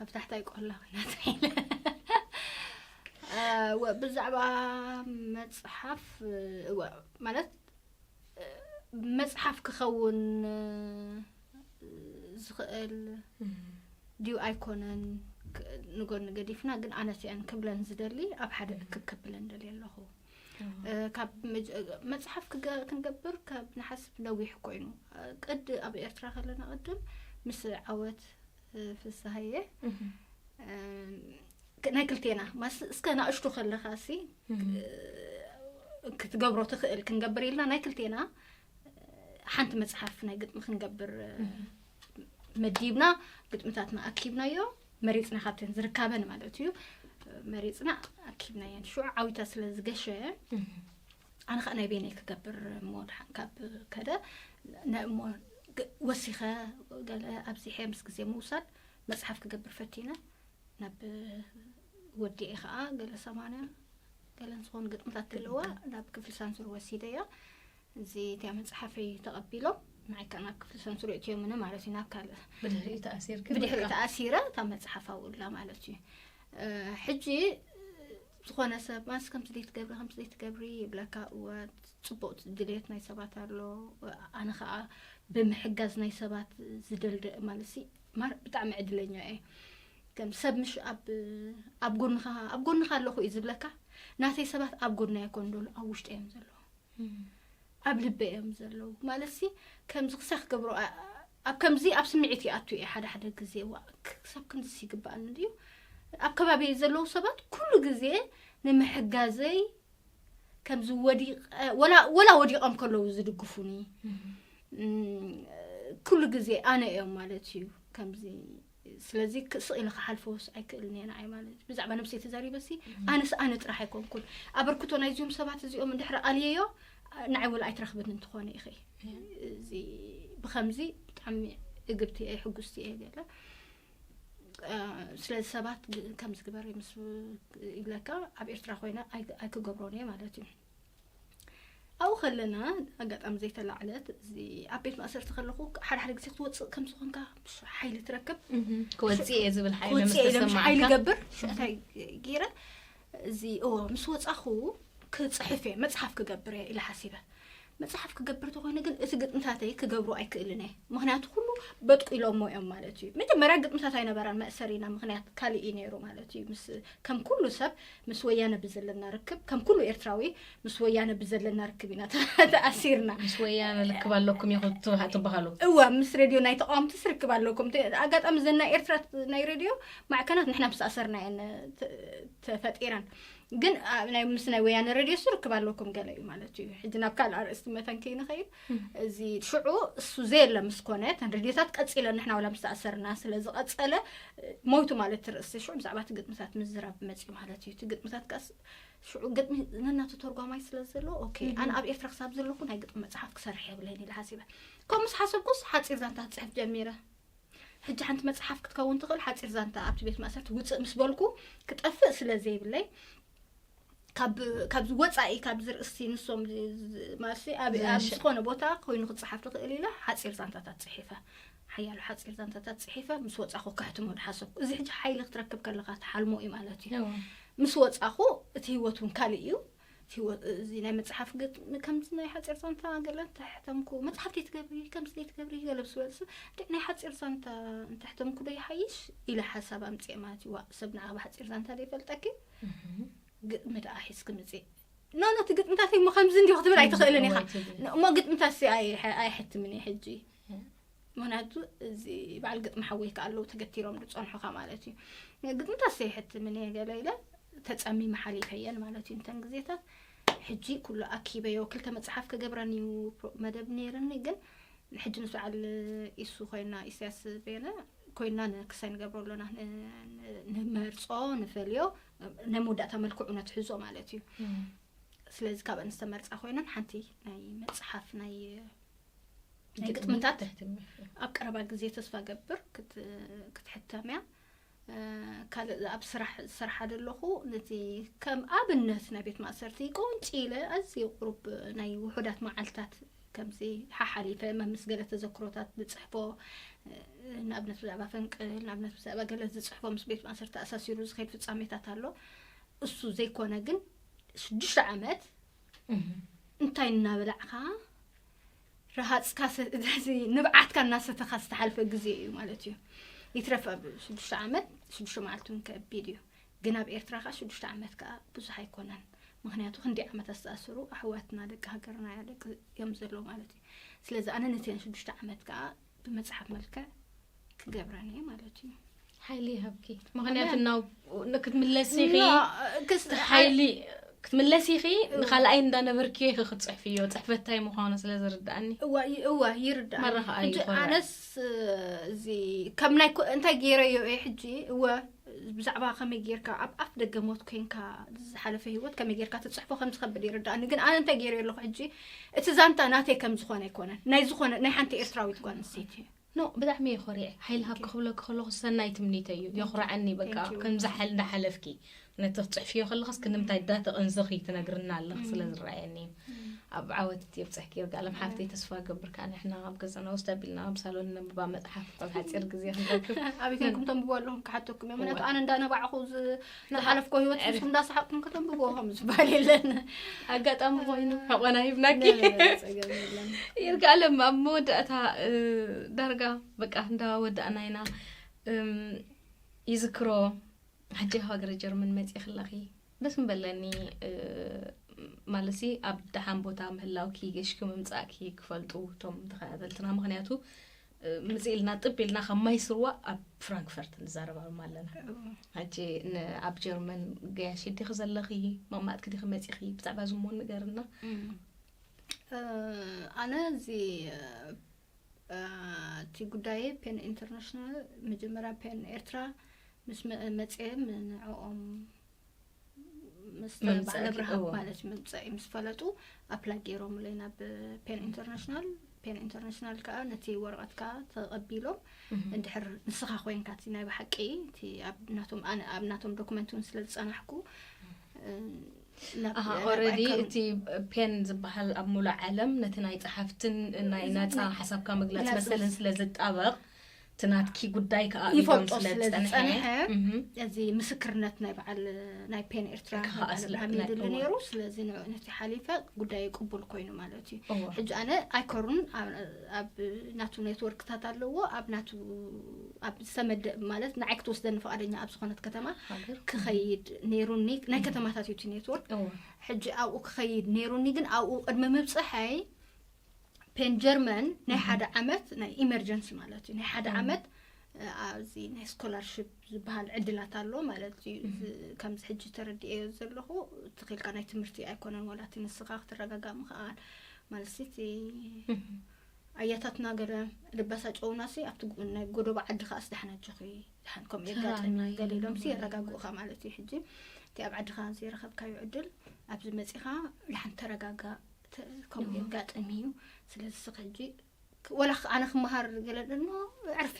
ኣብ ታሕታይ ቆላ ናተይ ኢለ። እ፣ ወ-፣ ብዛዕባ መጽሓፍ፣ እወ፣ ማለት፣ እ፣ መጽሓፍ ክኸውን፣ እ፣ ዝኽእል እም። ድዩ ኣይኮነን፣ ክ-፣ ንጎኒ ገዲፍና፣ ግን ኣነስ እየን ክብለን ዝደሊ፣ ኣብ ሓደ እም። እክብ ከብለን ደልየ ኣለኹ። ካብ መጽሓፍ ክንገብር ካብ ንሓስብ ነዊሕ ኮይኑ ቅድ ኣብ ኤርትራ ከለና ቅድም ምስ ዓወት ፍስሃየ ናይ ክልቴና ማስ እስከ ናእሽቱ ከለኻ ሲ ክትገብሮ ትኽእል ክንገብር ኢልና ናይ ክልቴና ሓንቲ መጽሓፍ ናይ ግጥሚ ክንገብር መዲብና ግጥምታትና ኣኪብናዮ መሪጽና ካብተን ዝርካበን ማለት እዩ መሪጽና ኣኪብናየን ሽዑ ዓዊታ ስለ ዝገሸ ኣነ ከዓ ናይ ቤነይ ክገብር እሞ ድሓን ካብ ከደ እሞ ወሲኸ ገለ ኣብዚሐ ምስ ግዜ ምውሳድ መፅሓፍ ክገብር ፈቲነ ናብ ወዲኤ ከዓ ገለ ሰማንያ ገለን ዝኾኑ ግጥምታት ክልዋ ናብ ክፍሊ ሳንሱር ወሲደያ እዚ እቲያ መፅሓፈይ ተቐቢሎም ንዓይ ከዓ ናብ ክፍሊ ሳንሱር እትዮምኒ ማለት እዩ ናብ ካልእ ብድሕሪኡ ተኣሲርኪ ብድሕሪኡ ተኣሲረ እታ መፅሓፍ ኣብኡላ ማለት እዩ ሕጂ ዝኾነ ሰብ ማስ ከምዚ ዘይትገብሪ ከምዚ ዘይትገብሪ ይብለካ እወ ፅቡቅ ድልየት ናይ ሰባት ኣሎ ኣነ ከዓ ብምሕጋዝ ናይ ሰባት ዝደልደ ማለት ሲ ማር ብጣዕሚ ዕድለኛ እየ ከም ሰብ ምሽ ኣብ ኣብ ጎንኻ ኣብ ጎንኻ ኣለኹ እዩ ዝብለካ ናተይ ሰባት ኣብ ጎና ይኮን ደሎ ኣብ ውሽጢ እዮም ዘለዉ ኣብ ልበ እዮም ዘለዉ ማለት ሲ ከምዚ ክሳይ ክገብሮ ኣብ ከምዚ ኣብ ስምዒት ይኣቱ እየ ሓደ ሓደ ግዜ ዋ ክሳብ ክንዚ ይግባኣኒ ድዩ ኣብ ከባቢ ዘለዉ ሰባት ኩሉ ግዜ ንምሕጋዘይ ከምዚ ወዲቀ ወላ ወላ ወዲቆም ከለዉ ዝድግፉኒ ኩሉ ግዜ ኣነ እዮም ማለት እዩ ከምዚ ስለዚ ስቕ ኢለ ክሓልፎስ ኣይክእልን እየ ንዓይ ማለት ብዛዕባ ነብሰይ ተዛሪበሲ ኣነስ ኣነ ጥራሕ ኣይኮንኩን ኣበርክቶ ናይዚኦም ሰባት እዚኦም እንድሕር ኣልየዮ ንዓይ ወላ ኣይትረኽብን እንትኾነ ኢኺ እዚ ብከምዚ ብጣዕሚ እግብቲ እየ ሕጉስቲ እየ ገለ ስለዚ ሰባት ከምዚ ግበሪ ምስ ይብለካ ኣብ ኤርትራ ኮይነ ኣይክገብሮን እየ ማለት እዩ ኣብኡ ከለና ኣጋጣሚ ዘይተላዕለት እዚ ኣብ ቤት ማእሰርቲ ከለኹ ሓደ ሓደ ግዜ ክትወፅእ ከም ዝኾንካ ሓይሊ ትረክብ ክወፅእ እየ ዝብል ሓይሊ ምስ ተሰማዓካ ገብር ሽዕታይ ገይረ እዚ እዎ ምስ ወፃኹ ክፅሕፍ እየ መፅሓፍ ክገብር እየ ኢለ ሓሲበ መፅሓፍ ክገብር ተኮይነ ግን እቲ ግጥምታተይ ክገብሩ ኣይክእልን እየ ምክንያቱ ኩሉ በጥቂሎሞ እዮም ማለት እዩ መጀመርያ ግጥምታት ኣይነበራን መእሰሪና ምክንያት ካልእ እዩ ነይሩ ማለት እዩ ምስ ከም ኩሉ ሰብ ምስ ወያነ ብዘለና ርክብ ከም ኩሉ ኤርትራዊ ምስ ወያነ ብዘለና ርክብ ኢና ተኣሲርና ምስ ወያነ ርክብ ኣለኩም ኢኹ ትበሃሉ እወ ምስ ሬድዮ ናይ ተቃወምትስ ርክብ ኣለኩም ኣጋጣሚ ዘና ኤርትራ ናይ ሬድዮ ማዕከናት ንሕና ምስ ኣሰርና እየን ተፈጢረን ግን ናይ ምስ ናይ ወያነ ሬድዮ ሱ ርክብ ኣለኩም ገለ እዩ ማለት እዩ ሕጂ ናብ ካልእ ኣርእስቲ መተን ከይንኸይድ እዚ ሽዑ እሱ ዘየለ ምስ ኮነ ተን ሬድዮታት ቀፂለ ንሕና ወላ ምስ ተኣሰርና ስለ ዝቐፀለ ሞይቱ ማለት ትርእሲ ሽዑ ብዛዕባ እቲ ግጥምታት ምዝራብ መፅኡ ማለት እዩ እቲ ግጥምታት ቀስ ሽዑ ግጥሚ ነናቱ ተርጓማይ ስለ ዘሎ ኦኬ ኣነ ኣብ ኤርትራ ክሳብ ዘለኹ ናይ ግጥሚ መፅሓፍ ክሰርሕ የብለይን ኢለ ሓሲበ ከምኡ ምስ ሓሰብኩስ ሓፂር ዛንታ ክፅሕፍ ጀሚረ ሕጂ ሓንቲ መፅሓፍ ክትከውን ትኽእል ሓፂር ዛንታ ኣብቲ ቤት ማእሰርቲ ውፅእ ምስ በልኩ ክጠፍእ ስለ ዘይብለይ ካብ ካብዚ ወፃኢ ካብዚ ርእሲ ንሶም ማለሲ ኣብ ዝኾነ ቦታ ኮይኑ ክፀሓፍ ትኽእል ኢለ ሓፂር ዛንታታት ፅሒፈ ሓያሉ ሓፂር ዛንታታት ፅሒፈ ምስ ወፃኹ ከሕትሞ ድሓሰብኩ እዚ ሕጂ ሓይሊ ክትረክብ ከለካ ትሓልሞ እዩ ማለት እዩ ምስ ወፃኹ እቲ ህይወት እውን ካልእ እዩ እዚ ናይ መፅሓፍ ግጥሚ ከምዚ ናይ ሓፂር ዛንታ ገለ እንተሕተምኩ መፅሓፍቲ ትገብሪ ከምዚ ዘይትገብሪ ገለ ብስበልስ ድዕ ናይ ሓፂር ዛንታ እንተሕተምኩ ዶ ይሓይሽ ኢለ ሓሳብ ኣምፅኤ ማለት እዩ ሰብ ንዓ ብሓፂር ዛንታ ዘይፈልጠኪ ግጥሚ ደኣ ሒዝኪ ምፅእ ኖ ኖ እቲ ግጥምታት እሞ ከምዚ እንዲ ክትብል ኣይትኽእልን ኢኻ እሞ ግጥምታት ሲ ኣይሕትምን እየ ሕጂ ምክንያቱ እዚ በዓል ግጥሚ ሓወይ ከዓ ኣለዉ ተገቲሮም ዝፀንሑካ ማለት እዩ ግጥምታት ሰይሕትምን እየ ገለ ኢለ ተፀሚመ ሓሊፈየን ማለት እዩ እንተን ግዜታት ሕጂ ኩሉ ኣኪበዮ ክልተ መፅሓፍ ክገብረን እዩ መደብ ነይርኒ ግን ሕጂ ምስ በዓል ኢሱ ኮይና ኢሳያስ ቤነ ኮይና ንክሳይ ንገብሮ ኣሎና ንመርፆ ንፈልዮ ናይ መወዳእታ መልክዑ ነትሕዞ ማለት እዩ ስለዚ ካብአን ዝተመርፃ ኮይነን ሓንቲ ናይ መፅሓፍ ናይ ናይ ግጥምታት ኣብ ቀረባ ግዜ ተስፋ ገብር ክትሕተም እያ ካልእ ኣብ ስራሕ ዝሰርሓ ዘለኹ ነቲ ከም ኣብነት ናይ ቤት ማእሰርቲ ቆንጪ ኢለ ኣዝዩ ቁሩብ ናይ ውሑዳት መዓልታት ከምዚ ሓሓሊፈ መምስ ገለ ተዘክሮታት ዝፅሕፎ ንኣብነት ብዛዕባ ፈንቅል ንኣብነት ብዛዕባ ገለ ዝፅሕፎ ምስ ቤት ማእሰርቲ ተኣሳሲሩ ዝኸይድ ፍፃሜታት ኣሎ እሱ ዘይኮነ ግን ሽዱሽተ ዓመት እንታይ እናበላዕካ ረሃፅካ ንብዓትካ እናሰተኻ ዝተሓልፈ ግዜ እዩ ማለት እዩ ይትረፍ ኣብ ሽዱሽተ ዓመት ሽዱሽተ መዓልቲ እውን ከቢድ እዩ ግን ኣብ ኤርትራ ከዓ ሽዱሽተ ዓመት ከዓ ብዙሕ ኣይኮነን ምክንያቱ ክንደይ ዓመት ኣስተኣሰሩ ኣሕዋትና ደቂ ሃገርና ደቂ እዮም ዘለዉ ማለት እዩ። ስለዚ ኣነ ነተን ሽዱሽተ ዓመት ከዓ ብመፅሓፍ መልክዕ ክገብረን እየ ማለት እዩ። ሓይሊ ይሃብኪ። ምክንያቱ ናብ ክትምለሲ ኢኺ ኖ፣ ክስ- ሓይሊ ክትምለሲ ኢኺ። ንካልኣይ እንዳነበርክዮ ኢኺ ክትፅሕፍዮ፣ ፅሕፈት እንታይ ምዃኑ ስለ ዝርዳእኒ። እዋ ይ- እዋ ይርዳእ። መራኸኣይ ሕጂ ይኾርዕ። ኣነስ እዚ ከም ናይ ኮ- እንታይ ገይረዮ እየ ሕጂ እወ ብዛዕባ ከመይ ጌርካ ኣብ ኣፍ ደገ ሞት ኮንካ ዝሓለፈ ህይወት ከመይ ጌርካ ትፅሕፎ ከም ዝኸብድ ይርዳእኒ። ግን ኣነ እንታይ ገይረዮ ኣለኹ ሕጂ እቲ ዛንታ ናተይ ከም ዝኾነ ኣይኮነን፣ ናይ ዝኾነ ናይ ሓንቲ ኤርትራዊት ጓል ኣንስተይቲ እዩ። ኖ ብጣዕሚ እየ ኮሪዐ። ሓይሊ ሃብኪ ክብለኪ ከለኹ ሰናይ ትምኒተይ እዩ። የኹርዓኒ በቃ Thank you። ከምዚ ሓል እንዳሓለፍኪ ነቲ ክትፅሕፍዮ ከለኽስ ክንምታይ እንዳተቐንዘኺ ትነግርና ኣለኽ ስለ ዝረኣየኒ እዩ። ኣብ ዓወት የብፅሕኪ ይርጋለም ሓፍተይ። ተስፋ ገብር ከዓ ንሕና ኣብ ገዛና ውስጥ ኣቢልና ኣብ ሳሎን ነንብባ መፅሓፍ ኣብ ሓፂር ግዜ ክንረክብ ኣበይ ኮንኩም ተንብቡ ኣለኹም ክሓተኩም እዮም። ምክንያቱ እዋ። ኣነ እንዳነባዕኹ ዝ- ዝሓለፍኮ ህይወት ዕርፍ- ንስኹም እንዳሰሓቕኩም ከተንብብዎ ከም ዝበሃል የለን። ኣጋጣሚ ኮይኑ ሕቆና ሂብናኪ። ጸገም የለን። ይርጋለም ኣብ መወዳእታ እ፣ ዳርጋ በቃ እንዳወዳእና ኢና። እም፣ ይዝክሮ ሕጂ ሃገረ ጀርመን መፂእኺ ኣለኺ ደስ ምበለኒ። እ፣ ማለትሲ ኣብ ደሓን ቦታ ምህላውኪ ገሽኪ ምምፃእኪ ክፈልጡ እቶም ተኸታተልትና። ምክንያቱ እ፣ ምፅእ ኢልና ጥብ ኢልና ካብ ማይ ስርዋ ኣብ ፍራንክፈርት ንዛረባሎም ኣለና። ሕጂ ን- ኣብ ጀርመን ገያሺ ዲኺ ዘለኺ፣ መማእጥኪ ዲኺ መፂኺ፣ ብዛዕባ ዝሞ ንገርና። እ፣ ኣነ እዚ እ፣ እቲ ጉዳይ ፔን ኢንተርናሽናል መጀመርያ ፔን ኤርትራ ምስ መ- መፅአ ንዕኦም ምስ ምምፃእ በዓል ኣብርሃም እዎ። ማለት ምምፃእ ምስ ፈለጡ ኣፕላይ ገይሮምለይ ናብ ፔን ኢንተርናሽናል። ፔን ኢንተርናሽናል ከዓ ነቲ ወረቐት ከዓ ተቐቢሎም እንድሕር ንስኻ ኮይንካ እቲ ናይ ብሓቂ እቲ ኣብ ናቶም ኣነ ኣብ ናቶም ዶክመንት እውን ስለ ዝፀናሕኩ እ፣ ናብ- ኣሃ ናብ ኦረዲ ኣካል- እቲ ፔን ዝበሃል ኣብ ሙሉእ ዓለም ነቲ ናይ ፀሓፍትን ናይ ናፃ ሓሳብካ ምግላፅ ናፃ- መሰልን ስለ ዝጣበቕ እቲ ናትኪ ጉዳይ ከዓ ኢዶም ይፈልጦ ስለ ስለ ዝፀንሐ ዝፀንሐ እህ፣ እዚ ምስክርነት ናይ በዓል ናይ ፔን ኤርትራ ከኣ በዓል ስለ- ኣብርሃም የድሊ እዎ። ነይሩ። ስለዚ ንዑ ነቲ ሓሊፈ ጉዳይ ቅቡል ኮይኑ ማለት እዩ። እዎ። ሕጂ ኣነ ኣይኮሩን ኣብ- ኣብ ናቱ ኔትወርክታት ኣለዎ ኣብ ናቱ ኣብ ሰመድ ማለት ንዓይ ክትወስደኒ ፍቓደኛ ኣብ ዝኾነት ከተማ ሃገር ክኸይድ ነይሩኒ። ናይ ከተማታት እዩ እቲ ኔትወርክ። እዎ። ሕጂ ኣብኡ ክኸይድ ነይሩኒ፣ ግን ኣብኡ ቅድሚ ምብፅሐይ ፔን ጀርመን ናይ ሓደ ዓመት ናይ ኢመርጀንሲ ማለት እዩ ናይ ሓደ ዓመት እ፣ ኣብዚ ናይ ስኮላርሽፕ ዝበሃል ዕድላት ኣሎ ማለት እዩ። እዚ- ከምዚ ሕጂ ተረዲኤዮ ዘለኹ ትኽኢልካ ናይ ትምህርቲ ኣይኮነን፣ ዋላ እቲ ንስኻ ክትረጋጋእ ምኽኣል ማለት እቲ ኣያታትና ገለ ልባሳ ጨውናሲ ኣብቲ ጎ- ናይ ጎደቦ ዓዲ ከዓ ስዳሕና ኣጆኺ ድሓን ከምኡ የጋጥም ናይ ገለ ኢሎም ሲ የረጋግኡኻ ማለት እዩ። ሕጂ እቲ ኣብ ዓድኻ ዘይረኸብካዮ ዕድል ኣብዚ መፂኻ ድሓን ተረጋጋ ተ- ከምኡ የጋጥም እዩ። ስለዚ ስኽ ሕጂ ክ- ወላ ክ- ኣነ ክመሃር ገለ ደሞ ዕርፊ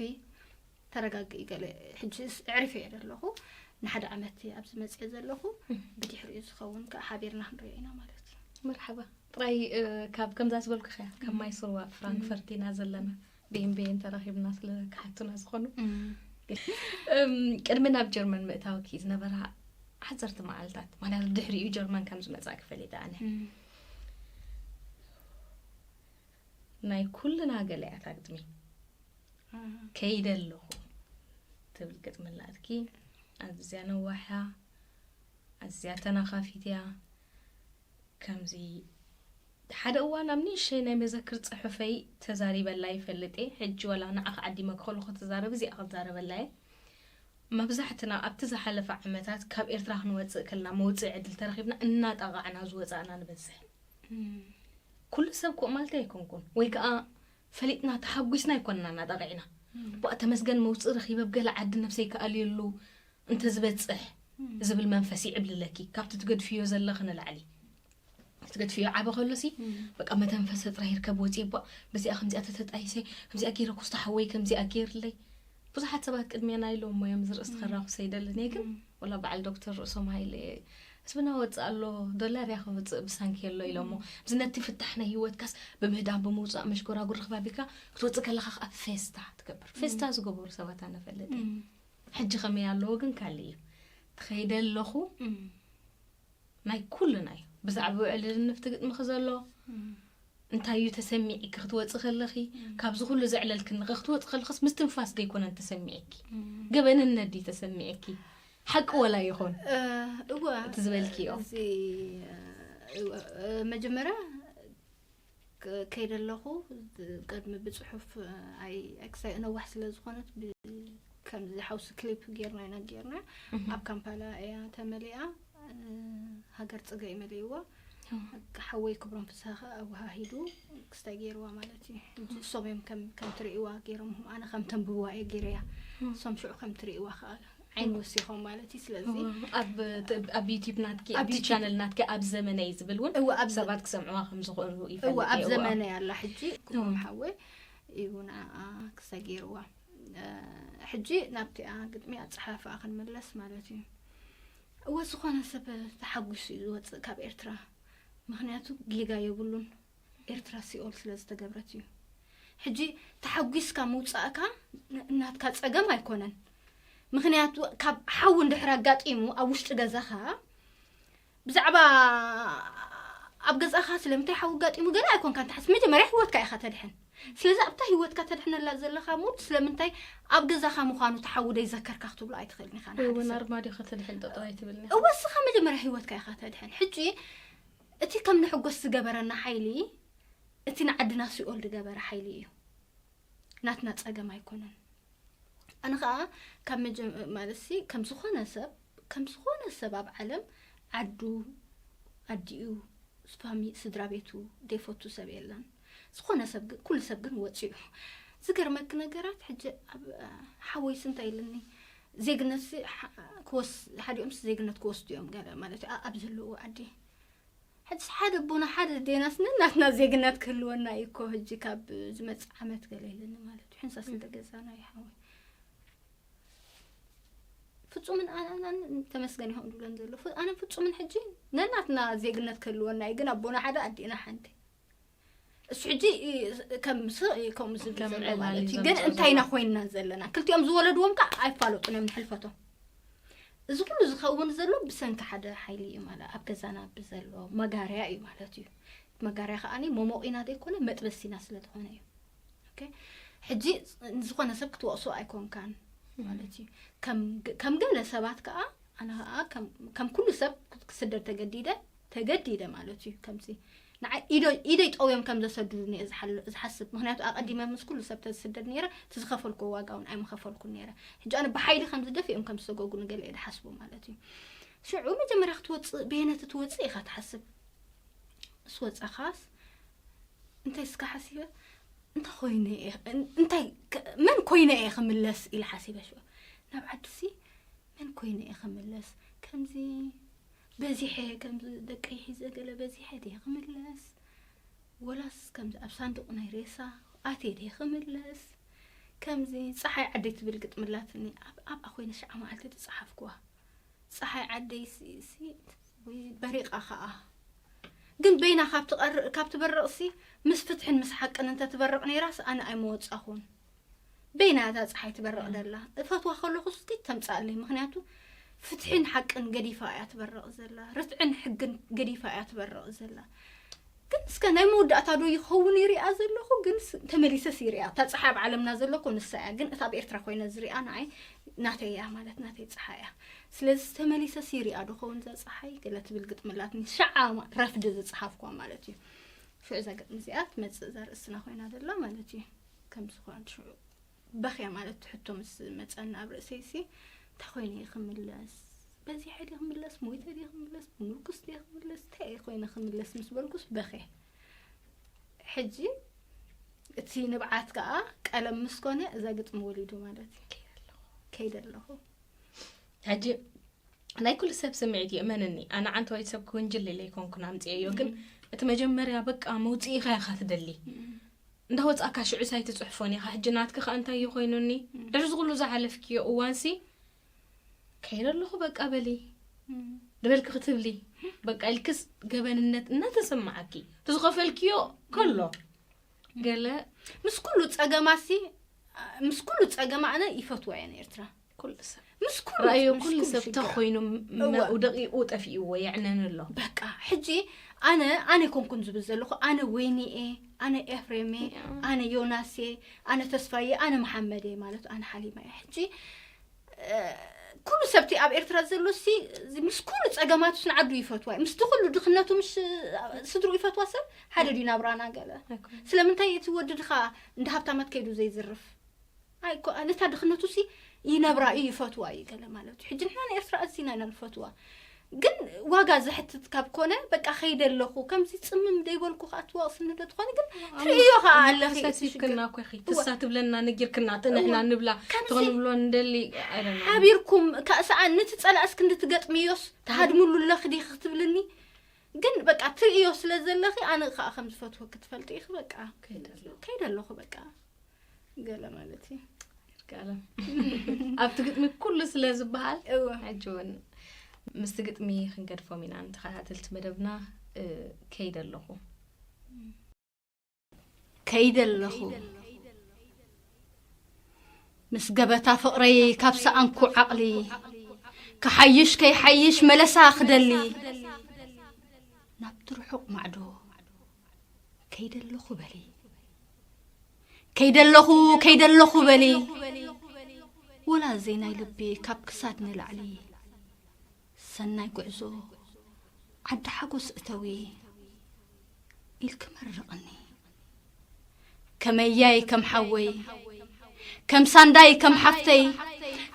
ተረጋግኢ ገለ ሕጂ ስ- ዕርፊ እየ ዘለኹ ንሓደ ዓመት እየ ኣብዚ መፅእ ዘለኹ። ብድሕሪኡ ዝኸውን ከዓ ሓቢርና ክንሪኦ ኢና ማለት እዩ። መርሓባ ጥራይ እ፣ ካብ ከምዛ ዝበልኩ ኸያ ካብ ማይ ስርዋ ፍራንክፈርት ኢና ዘለና። ቤን ቤን ተራኺብና ስለ ክሓቱና ዝኾኑ እም፣ ቅድሚ ናብ ጀርመን ምእታውኪ ዝነበራ ሓፀርቲ መዓልታት ምክንያቱ ድሕሪኡ ጀርመን ከም ዝመፃ ክፈሊጠ ኣነ ናይ ኩልና ገለያታ ግጥሚ ከይደ ኣለኹ ትብል ግጥሚ ኣላትኪ። ኣዝያ ነዋሕያ ኣዝያ ተናኻፊት እያ። ከምዚ ሓደ እዋን ኣብ ንእሸይ ናይ መዘክር ጽሑፈይ ተዛሪበላ ይፈልጥ እየ። ሕጂ ወላ ንዓኺ ዓዲመ ክኸሉ ክትዛረብ እዚኣ ክዛረበላ እየ። መብዛሕትና ኣብቲ ዝሓለፈ ዓመታት ካብ ኤርትራ ክንወጽእ ከልና መውጽኢ ዕድል ተረኺብና እናጣቓዕና ዝወጻእና ንበዝሕ። ኩሉ ሰብ ኮ ማለት ኣይኮንኩን ወይ ከኣ ፈሊጥና ተሓጒስና ኣይኮንና እናጣቒዕና። ባእ ተመስገን መውጽኢ ረኺበ ኣብ ገለ ዓዲ ነብሰይ ክኣልየሉ እንተዝበጽሕ ዝብል መንፈስ ይዕብልለኪ ካብቲ ትገድፍዮ ዘለኺ ንላዕሊ። ትገድፍዮ ዓበ ከሎሲ በቃ መተንፈሰ ጥራይ ይርከብ ወጺ ባ በዚኣ ከምዚኣ ተተጣይሰ ከምዚኣ ገይረ ኩስታ ሓወይ ከምዚኣ ገይርለይ። ብዙሓት ሰባት ቅድሜና ኢሎም እዮም ዝርእስ ተኸራኹ ሰይደልን እየ ግን ወላ በዓል ዶክተር ርእሶም ሃይለ ህዝብና ወጽእ ኣሎ ዶላር እያ ከውጽእ ብሳንኪ ኣሎ ኢሎሞ። እዚ ነቲ ፍታሕ ናይ ህይወትካስ ብምህዳም ብምውጻእ መሽጎራጉር ርኽባ ቢልካ ክትወጽእ ከለኻ ከኣ ፌስታ ትገብር። ፌስታ ዝገበሩ ሰባት ኣነፈልጥ እየ። ሕጂ ከመይ ኣለዎ ግን ካልእ እዩ። ትኸይደ ኣለኹ ናይ ኩልና እዩ። ብዛዕባ ውዕልልንፍቲ ግጥምኺ ዘሎ እንታይ እዩ ተሰሚዒኪ ክትወፂ ከለኺ? ካብዚ ኩሉ ዘዕለልክንኸ ክትወፂ ከለኽስ ምስትንፋስ ደይኮነን ተሰሚዒኪ? ገበንነት ድዩ ተሰሚዒኪ? ሓቂ ወላ ይኹን እ፣ እወ እቲ ዝበልክዮ። እዚ እ፣ እወ፣ እ፣ መጀመርያ ክ- ከይደ ኣለኹ፣ ቅድሚ ብፅሑፍ ኣይ ክሳይ ነዋሕ ስለ ዝኾነት ብ- ከምዚ ሓውሲ ክሊፕ ጌርና ኢና ጌርና። ኣብ ካምፓላ እያ ተመሊኣ። እ፣ ሃገር ፅገ እዩ መሊእዋ። ሓወይ ክብሮም ፍስሃ ከ ኣወሃሂዱ ክስታይ ገይርዋ ማለት እዩ። ሕጂ እሶም እዮም ከም ከም ትርእይዋ ገይሮም፣ ኣነ ከም ተንብብዋ እየ ገይረያ። እሶም ሽዑ ከም ትርእይዋ ከኣ ዓይን ወሲኾም ማለት እዩ። ስለዚ ኣብ ኣብ ዩቲብ ናትኪ ኣብ ኣብቲ ዩቲብ ቻነል ናትኪ ኣብ ዘመነይ ዝብል እውን እወ፣ ኣብ ዘ- ሰባት ክሰምዕዋ ከም ዝኽእሉ እወ ይፈልጥ ኣብ እየ። እወ። ዘመነ ያላ ሕጂ ክብሮም ሓወይ እዩ ንኣ ክስታይ ገይርዋ። እ፣ ሕጂ ናብቲኣ ግጥሚ ኣፀሓፍኣ ክንምለስ ማለት እዩ። እወ ዝኾነ ሰብ ተሓጒሱ እዩ ዝወፅእ ካብ ኤርትራ። ምኽንያቱ ጌጋ የብሉን። ኤርትራ ሲኦል ስለ ዝተገብረት እዩ። ሕጂ ተሓጒስካ ምውፃእካ ን- ናትካ ፀገም ኣይኮነን። ምኽንያቱ ካብ ሓዊ እንድሕር ኣጋጢሙ ኣብ ውሽጢ ገዛኻ ብዛዕባ ኣብ ገዛኻ ስለምንታይ ሓዊ ኣጋጢሙ ገለ ኣይኮንካ ትሓስብ። መጀመርያ ህይወትካ ኢኻ ተድሕን። ስለዚ ኣብታ ህይወትካ ተድሕነላ ዘለኻ ሙድ ስለምንታይ ኣብ ገዛኻ ምዃኑ ተሓዊ ደይዘከርካ ክትብሎ ኣይትኽእልን ኢኻ። ንሓደ እውን ሰብ ኣርማድዮ ከተድሕን ጠጠው ኣይትብልኒ። እወ እስኻ መጀመርያ ህይወትካ ኢኻ ተድሕን። ሕጂ እቲ ከም ንሕጎስ ዝገበረና ሓይሊ እቲ ንዓድና ሲኦል ዝገበረ ሓይሊ እዩ። ናትና ፀገም ኣይኮነን። ኣነ ከዓ ካብ መጀ- ማለት ሲ ከም ዝኾነ ሰብ ከም ዝኾነ ሰብ ኣብ ዓለም ዓዱ ኣዲኡ ፋሚ ስድራ ቤቱ ዘይፈቱ ሰብ የለን። ዝኾነ ሰብ ግን ኩሉ ሰብ ግን ወፂኡ ዝገርመኪ ነገራት ሕጂ ኣብ ሓወይስ እንታይ ኢልኒ ዜግነት ሲ ሓ- ክወስ ሓዲኦም ሲ ዜግነት ክወስዱ እዮም ገለ ማለት እዩ ኣ- ኣብ ዘለዉ ዓዲ ሕጂ ሓደ ኣቦና ሓደ ዴናስ ነናትና ዜግነት ክህልወና እዩ እኮ ሕጂ ካብ ዝመፅእ ዓመት ገለ ኢልኒ ማለት እዩ ሕንሳስ እንተገዛና እዩ ሓወይ ፍፁምን ኣናናን ተመስገን ይኹን ዝብለን ዘሎ ፍ- ኣነ ፍፁምን ሕጂ ነናትና ዜግነት ክህልወና እዩ ግን ኣቦና ሓደ ኣዲእና ሓንቲ እሱ ሕጂ እ- ከም ስ- ከምኡ ዝብል ከም ዘሎ ዕላል ማለት እዩ እዩ ግን ዘምፅኦ እንታይ ኢና ዘሎ። ኮይንና ዘለና ክልቲኦም ዝወለድዎም ከዓ ኣይፋለጡን እዮም ንሕልፈቶም እዚ ኩሉ ዝኸውን ዘሎ ብሰንኪ ሓደ ሓይሊ እዩ ማለት ኣብ ገዛና ብዘሎ መጋርያ እዩ ማለት እዩ መጋርያ ከዓ መሞቂና ዘይኮነ መጥበሲና ስለ ዝኾነ እዩ ኦኬ? ሕጂ ዝኾነ ሰብ ክትወቅሶ ኣይኮንካን ማለት እዩ ከም ግ- ከም ገለ ሰባት ከዓ ኣነ ከዓ ከም- ከም ኩሉ ሰብ ክስደድ ተገዲደ ተገዲደ ማለት እዩ ከምዚ ንዓይ ኢዶ- ኢደይ ጠውዮም ከም ዘሰድዱኒ እየ ዝሓል- ዝሓስብ ምክንያቱ ኣቀዲመ ምስ ኩሉ ሰብ ተዝስደድ ነይረ እቲ ዝኸፈልኩ ዋጋ እውን ኣይምኸፈልኩን ነይረ ሕጂ ኣነ ብሓይሊ ከም ዝደፍኦም ከም ዝሰገጉ ንገለ እየ ዝሓስቡ ማለት እዩ ሽዑ መጀመርያ ክትወፅእ በየነቲ ትወፅእ ኢኻ ትሓስብ ምስ ወፃኻስ እንታይ እስካ ሓሲበ እንታይ ኮይነ እየ እ- እንታይ ከ- መን ኮይነ እየ ክምለስ ኢለ ሓሲበ ሽዑ ናብ ዓድሲ መን ኮይነ እየ ክምለስ ከምዚ በዚሐ ከምዚ ደቀይ ሒዘ ገለ በዚሐ ድየ ክምለስ ወላስ ከምዚ ኣብ ሳንዱቕ ናይ ሬሳ ኣትየ ድየ ክምለስ ከምዚ ፀሓይ ዓደይ ትብል ግጥሚ ኣላትኒ ኣብ ኣብኣ ኮይነ ሸዓ መዓልቲ ዝፀሓፍኩዋ ፀሓይ ዓደይ ሲ ሲ ወይ በሪቓ ከዓ ግን በይና ካብ ትቐር ካብ ትበርቕ ሲ ምስ ፍትሕን ምስ ሓቅን እንተ ትበርቕ ነይራስ ኣነ ኣይመወፃኹን በይና እታ ፀሓይ ትበርቕ ደላ እፈትዋ ከለኹ ስኪ ተምፃኣለይ ምክንያቱ ፍትሕን ሓቅን ገዲፋ እያ ትበርቕ ዘላ ርትዕን ሕግን ገዲፋ እያ ትበርቕ ዘላ ግን እስከ ናይ መወዳእታ ዶ ይኸውን ይሪኣ ዘለኹ ግን ስ- ተመሊሰስ ይሪኣ እታ ፀሓይ ኣብ ዓለምና ዘለኩ ንሳ እያ ግን እታ ኣብ ኤርትራ ኮይነ ዝሪኣ ንዓይ ናተይ እያ ማለት ናተይ ፀሓይ እያ ስለዚ ተመሊሰስ ይሪኣ ዶ ኸውን እዛ ፀሓይ ገለ ትብል ግጥሚ ኣላትኒ ሸዓ ማ- ረፍዲ ዝፀሓፍኳ ማለት እዩ ሽዑ እዛ ግጥሚ እዚኣ ትመፅእ እዛ ርእስና ኮይና ዘላ ማለት እዩ ከምዚ ኳን ሽዑ በኽያ ማለት እቲ ሕቶ ምስ መፀና ኣብ ርእሰይሲ እንታይ ኮይነ እየ ክምለስ በዚሐ ድየ ክምለስ ሞይተ ድየ ክምለስ ብምርኩስ ድየ ክምለስ እንታይ እየ ኮይነ ክምለስ ምስ በልኩስ በኽየ ሕጂ እቲ ንብዓት ከዓ ቀለም ምስ ኮነ እዛ ግጥሚ ወሊዱ ማለት እዩ ከይደ ኣለኹ ሕጂ ናይ ኩሉ ሰብ ስምዒት እዩ እመንኒ ኣነ ዓንተዋይ ሰብ ክውንጅል ኢለ ኣይኮንኩን ኣምፅኤዮ ግን እቲ መጀመርያ በቃ መውፅኢኻ ኢኻ ትደሊ እንዳወፃእካ ሽዑ ሳይትፅሕፎን ኢኻ ሕጂ ናትኪ ከዓ እንታይ እዩ ኮይኑኒ ድሕሪ ዝኩሉ ዝሓለፍክዮ እዋንሲ ከይደ ኣለኹ በቃ በሊ ዝበልኪ ክትብሊ በቃ ኢልክስ ገበንነት እናተሰማዓኪ እቲ ዝኸፈልክዮ ከሎ ገለ ምስ ኩሉ ፀገማሲ ምስ ኩሉ ፀገማ ኣነ ይፈትዋ እየ ንኤርትራ ኩሉ ሰብ ምስ ኩሉ ራእዮ ምስ ኩሉ ኩሉ ሰብ ሽግር። ተኾይኑ እወ። ደቂቁ ጠፊእዎ የዕነን ኣሎ በቃ ሕጂ ኣነ ኣነ ኮንኩን ዝብል ዘለኹ ኣነ ወይኒ እየ ኣነ ኤፍሬም እየ ኣነ ዮናስ እየ ኣነ ተስፋ እየ ኣነ መሓመድ እየ ማለት ኣነ ሓሊማ እየ ሕጂ እ፣ ኩሉ ሰብቲ ኣብ ኤርትራ ዘሎ ሲ ምስ ኩሉ ጸገማቱስ ንዓዱ ይፈትዋ እዩ። ምስቲ ኩሉ ድኽነቱ ምስ ስድሩ ይፈትዋ ሰብ ሓደ ድዩ ናብራና ገለ? ስለምንታይ እቲ ወዲ ድኻ እንደ ሃብታማት ከይዱ ዘይዝርፍ? ኣይ እኮ ነታ ድኽነቱ ሲ ይነብራ እዩ ይፈትዋ እዩ ገለ ማለት እዩ። ሕጂ ንሕና ንኤርትራ ኣዚና ኢና ንፈትዋ። ግን ዋጋ ዘሕትት ካብ ኮነ በቃ ከይደ ኣለኹ። ከምዚ ጽምም ደይበልኩ ከኣ ትወቕስኒ ዶ ትኾኒ? ግን ትርእዮ ከኣ ኣለኺ እቲ ሽግር። ሰሲብክና እኮ ኢኺ። ትሳ ትብለና ነጊርክና ጥንሕና ንብላ ከምዚ ትኾን ብሎ እንደሊ ኣይደና። ሓቢርኩም ከኣ ሰኣን ነቲ ጸላእስ ክንዲ ትገጥምዮስ ትሃድምሉ ኣለኺ ዲኺ ክትብልኒ? ግን በቃ ትርእዮ ስለ ዘለኺ ኣነ ከኣ ከም ዝፈትወኪ ትፈልጢ ኢኺ። በቃ ከይደ ኣለኹ በቃ ገለ ማለት እዩ። ይርጋለም ኣብቲ ግጥሚ ኩሉ ስለ ዝበሃል እወ ሕጂ እውን ምስቲ ግጥሚ ክንገድፎም ኢና ንተኸታተልቲ መደብና። እ፣ ከይደ ኣለኹ። ከይደ ኣለኹ ምስ ገበታ ፍቕረይ ካብ ሰኣንኩ ዓቕሊ ክሓይሽ ከይሓይሽ መለሳ ክደሊ ናብቲ ርሑቕ ማዕዶ ከይደ ኣለኹ በሊ ከይደ ኣለኹ ከይደ ኣለኹ በሊ ወላ ዘይ ናይ ልቢ ካብ ክሳድ ንላዕሊ ሰናይ ጉዕዞ ዓዲ ሓጎስ እተዊ ኢልኪ መርቕኒ ከመያይ ከም ሓወይ ከም ሳንዳይ ከም ሓፍተይ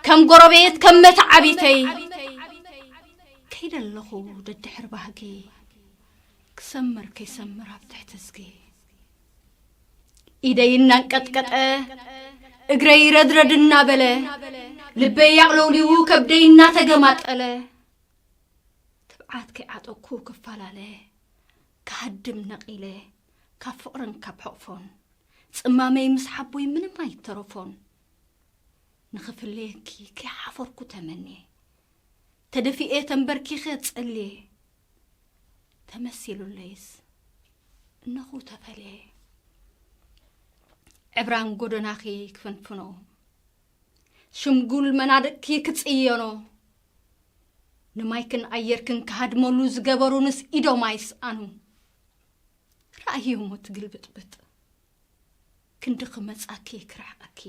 ከም ጎረቤት ከም መተዓቢተይ ከይደ ኣለኹ ደድሕር ባህጊ ክሰምር ከይሰምር ኣብ ትሕቲ እዝጊ ኢደይ እናንቀጥቀጠ እግረይ ረድረድ እናበለ ልበይ ያቕለውሊዉ ከብደይ እናተገማጠለ ትብዓት ከይዓጠኩ ክፈላለ ክሃድም ነቒለ ካብ ፍቕርን ካብ ሕቕፎን ጽማመይ ምስ ሓቦይ ምንም ኣይተረፎን ንኽፍለየኪ ከይሓፈርኩ ተመንየ ተደፊኤ ተንበርኪኸ ጸልየ ተመሲሉለይስ እነኹ ተፈልየ ዕብራን ጎደናኺ ክፍንፍኖ ሽምጉል መናድቕኪ ክጽየኖ ንማይክን ኣየርክን ክሃድመሉ ዝገበሩንስ ኢዶም ኣይስኣኑ ረኣይሞ ትግልብጥብጥ ክንዲ ክመጻኪ ክርሕቐኪ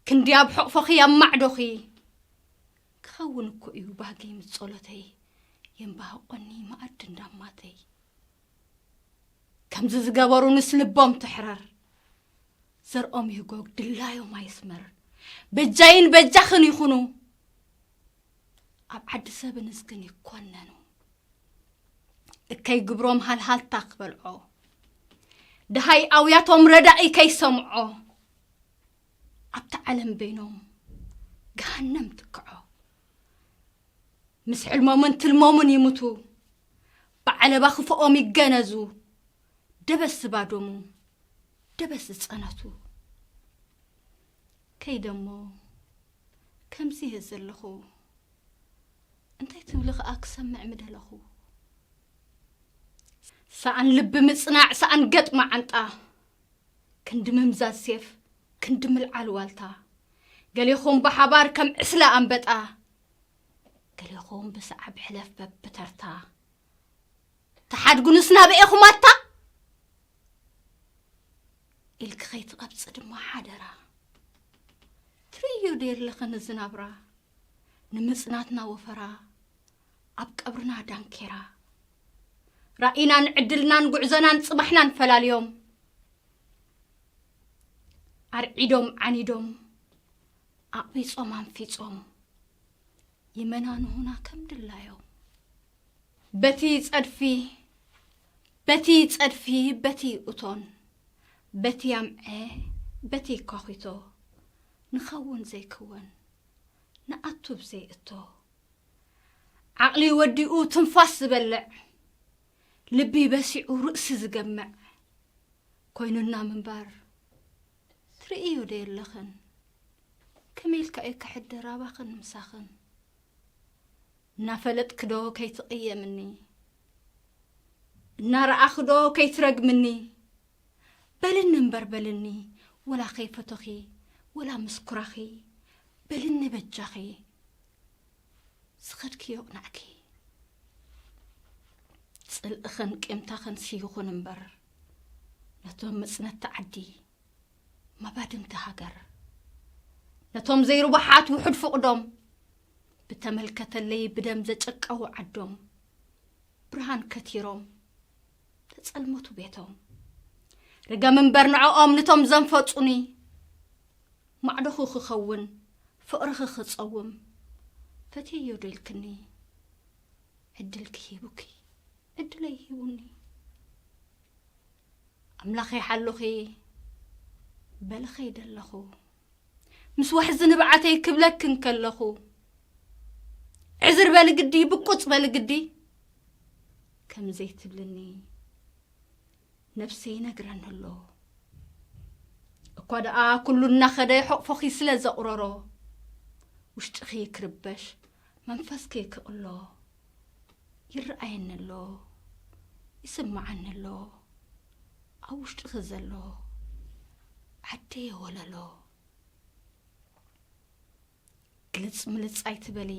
ክንዲ ኣብ ሕቕፎኺ ኣብ ማዕዶኺ ክኸውን እኮ እዩ ባህጊ ምስ ጸሎተይ የንባህቆኒ መኣዲ እንዳማተይ ከምዚ ዝገበሩንስ ልቦም ትሕረር ዘርኦም ይጎግ ድላዮም ኣይስመር በጃይን በጃኽን ይኹኑ ኣብ ዓዲ ሰብን እዝግን ይኮነኑ እከይ ግብሮም ሃልሃልታ ክበልዖ ደሃይ ኣውያቶም ረዳኢ ከይሰምዖ ኣብታ ዓለም በይኖም ገሃነም ትክዖ ምስ ሕልሞምን ትልሞምን ይሙቱ ብዓለባ ክፍኦም ይገነዙ ደበስ ዝባዶሙ ደበስ ዝጸነቱ ከይደሞ ከምዚ እየ ዘለኹ እንታይ ትብሊ ከኣ ክሰምዕ ምደለኹ ሰኣን ልቢ ምጽናዕ ሰኣን ገጥማ ዓንጣ ክንዲ ምምዛዝ ሴፍ ክንዲ ምልዓል ዋልታ ገሌኹም ብሓባር ከም ዕስለ ኣንበጣ ገሌኹም ብሰዓብ ሕለፍ በብተርታ ተሓድጉንስ ናበኤኹም ኣታ ኢልኪ ከይትቐብጺ ድማ ሓደራ ትርእዮ ዶ የለኽን እዚ ናብራ ንምጽናትና ወፈራ ኣብ ቀብርና ዳንኬራ ራኢናን ዕድልናን ጉዕዞናን ጽባሕናን ፈላልዮም ኣርዒዶም ዓኒዶም ኣቕቢጾም ኣንፊጾም ይመናንሁና ከም ድላዮም በቲ ጸድፊ በቲ ጸድፊ በቲ እቶን በቲ ኣምዐ በቲ ኳኺቶ ንኸውን ዘይክወን ንኣቱ ብዘይ እቶ ዓቕሊ ወዲኡ ትንፋስ ዝበልዕ ልቢ በሲዑ ርእሲ ዝገምዕ ኮይኑና ምንባር ትርእዮ ዶ የለኽን ከመይ ኢልካ እዩ ክሕደር ኣባኽን ምሳኽን እናፈለጥኪ ዶ ከይትቕየምኒ እናረኣኺ ዶ ከይትረግምኒ በልኒ እምበር በልኒ ወላ ከይፈተኺ ወላ ምስኩራኺ በልኒ በጃኺ ዝኸድክዮ ቅናዕኪ ጽልእኽን ቂምታኽን ስይኹን እምበር ነቶም መጽነትቲ ዓዲ መባድምቲ ሃገር ነቶም ዘይርቡሓት ውሑድ ፍቕዶም ብተመልከተለይ ብደም ዘጨቀዉ ዓዶም ብርሃን ከቲሮም ተጸልመቱ ቤቶም። ርገም እምበር ንዕኦም ንቶም ዘንፈጹኒ። ማዕዶኹ ክኸውን ፍቕርኺ ክጸውም ፈትየዮ ዶ ኢልክኒ? ዕድልኪ ሂቡኪ ዕድለይ ሂቡኒ። ኣምላኸይ ሓሉኺ በልኸይ ደለኹ ምስ ወሕዚ ንብዓተይ ክብለክን ከለኹ ዕዝር በሊ ግዲ ብቁጽ በሊ ግዲ ከም ዘይትብልኒ ነፍሰይ ይነግረኒ ኣሎ። እኳ ደኣ ኩሉ እናኸደ ሕቕፎኺ ስለ ዘቑረሮ ውሽጥኺ ክርበሽ መንፈስኪ ክቕሎ ይረኣየኒ ኣሎ፣ ይስምዓኒ ኣሎ። ኣብ ውሽጥኺ ዘሎ ዓደየ ወለሎ። ግልጽ ምልጽ ኣይትበሊ፣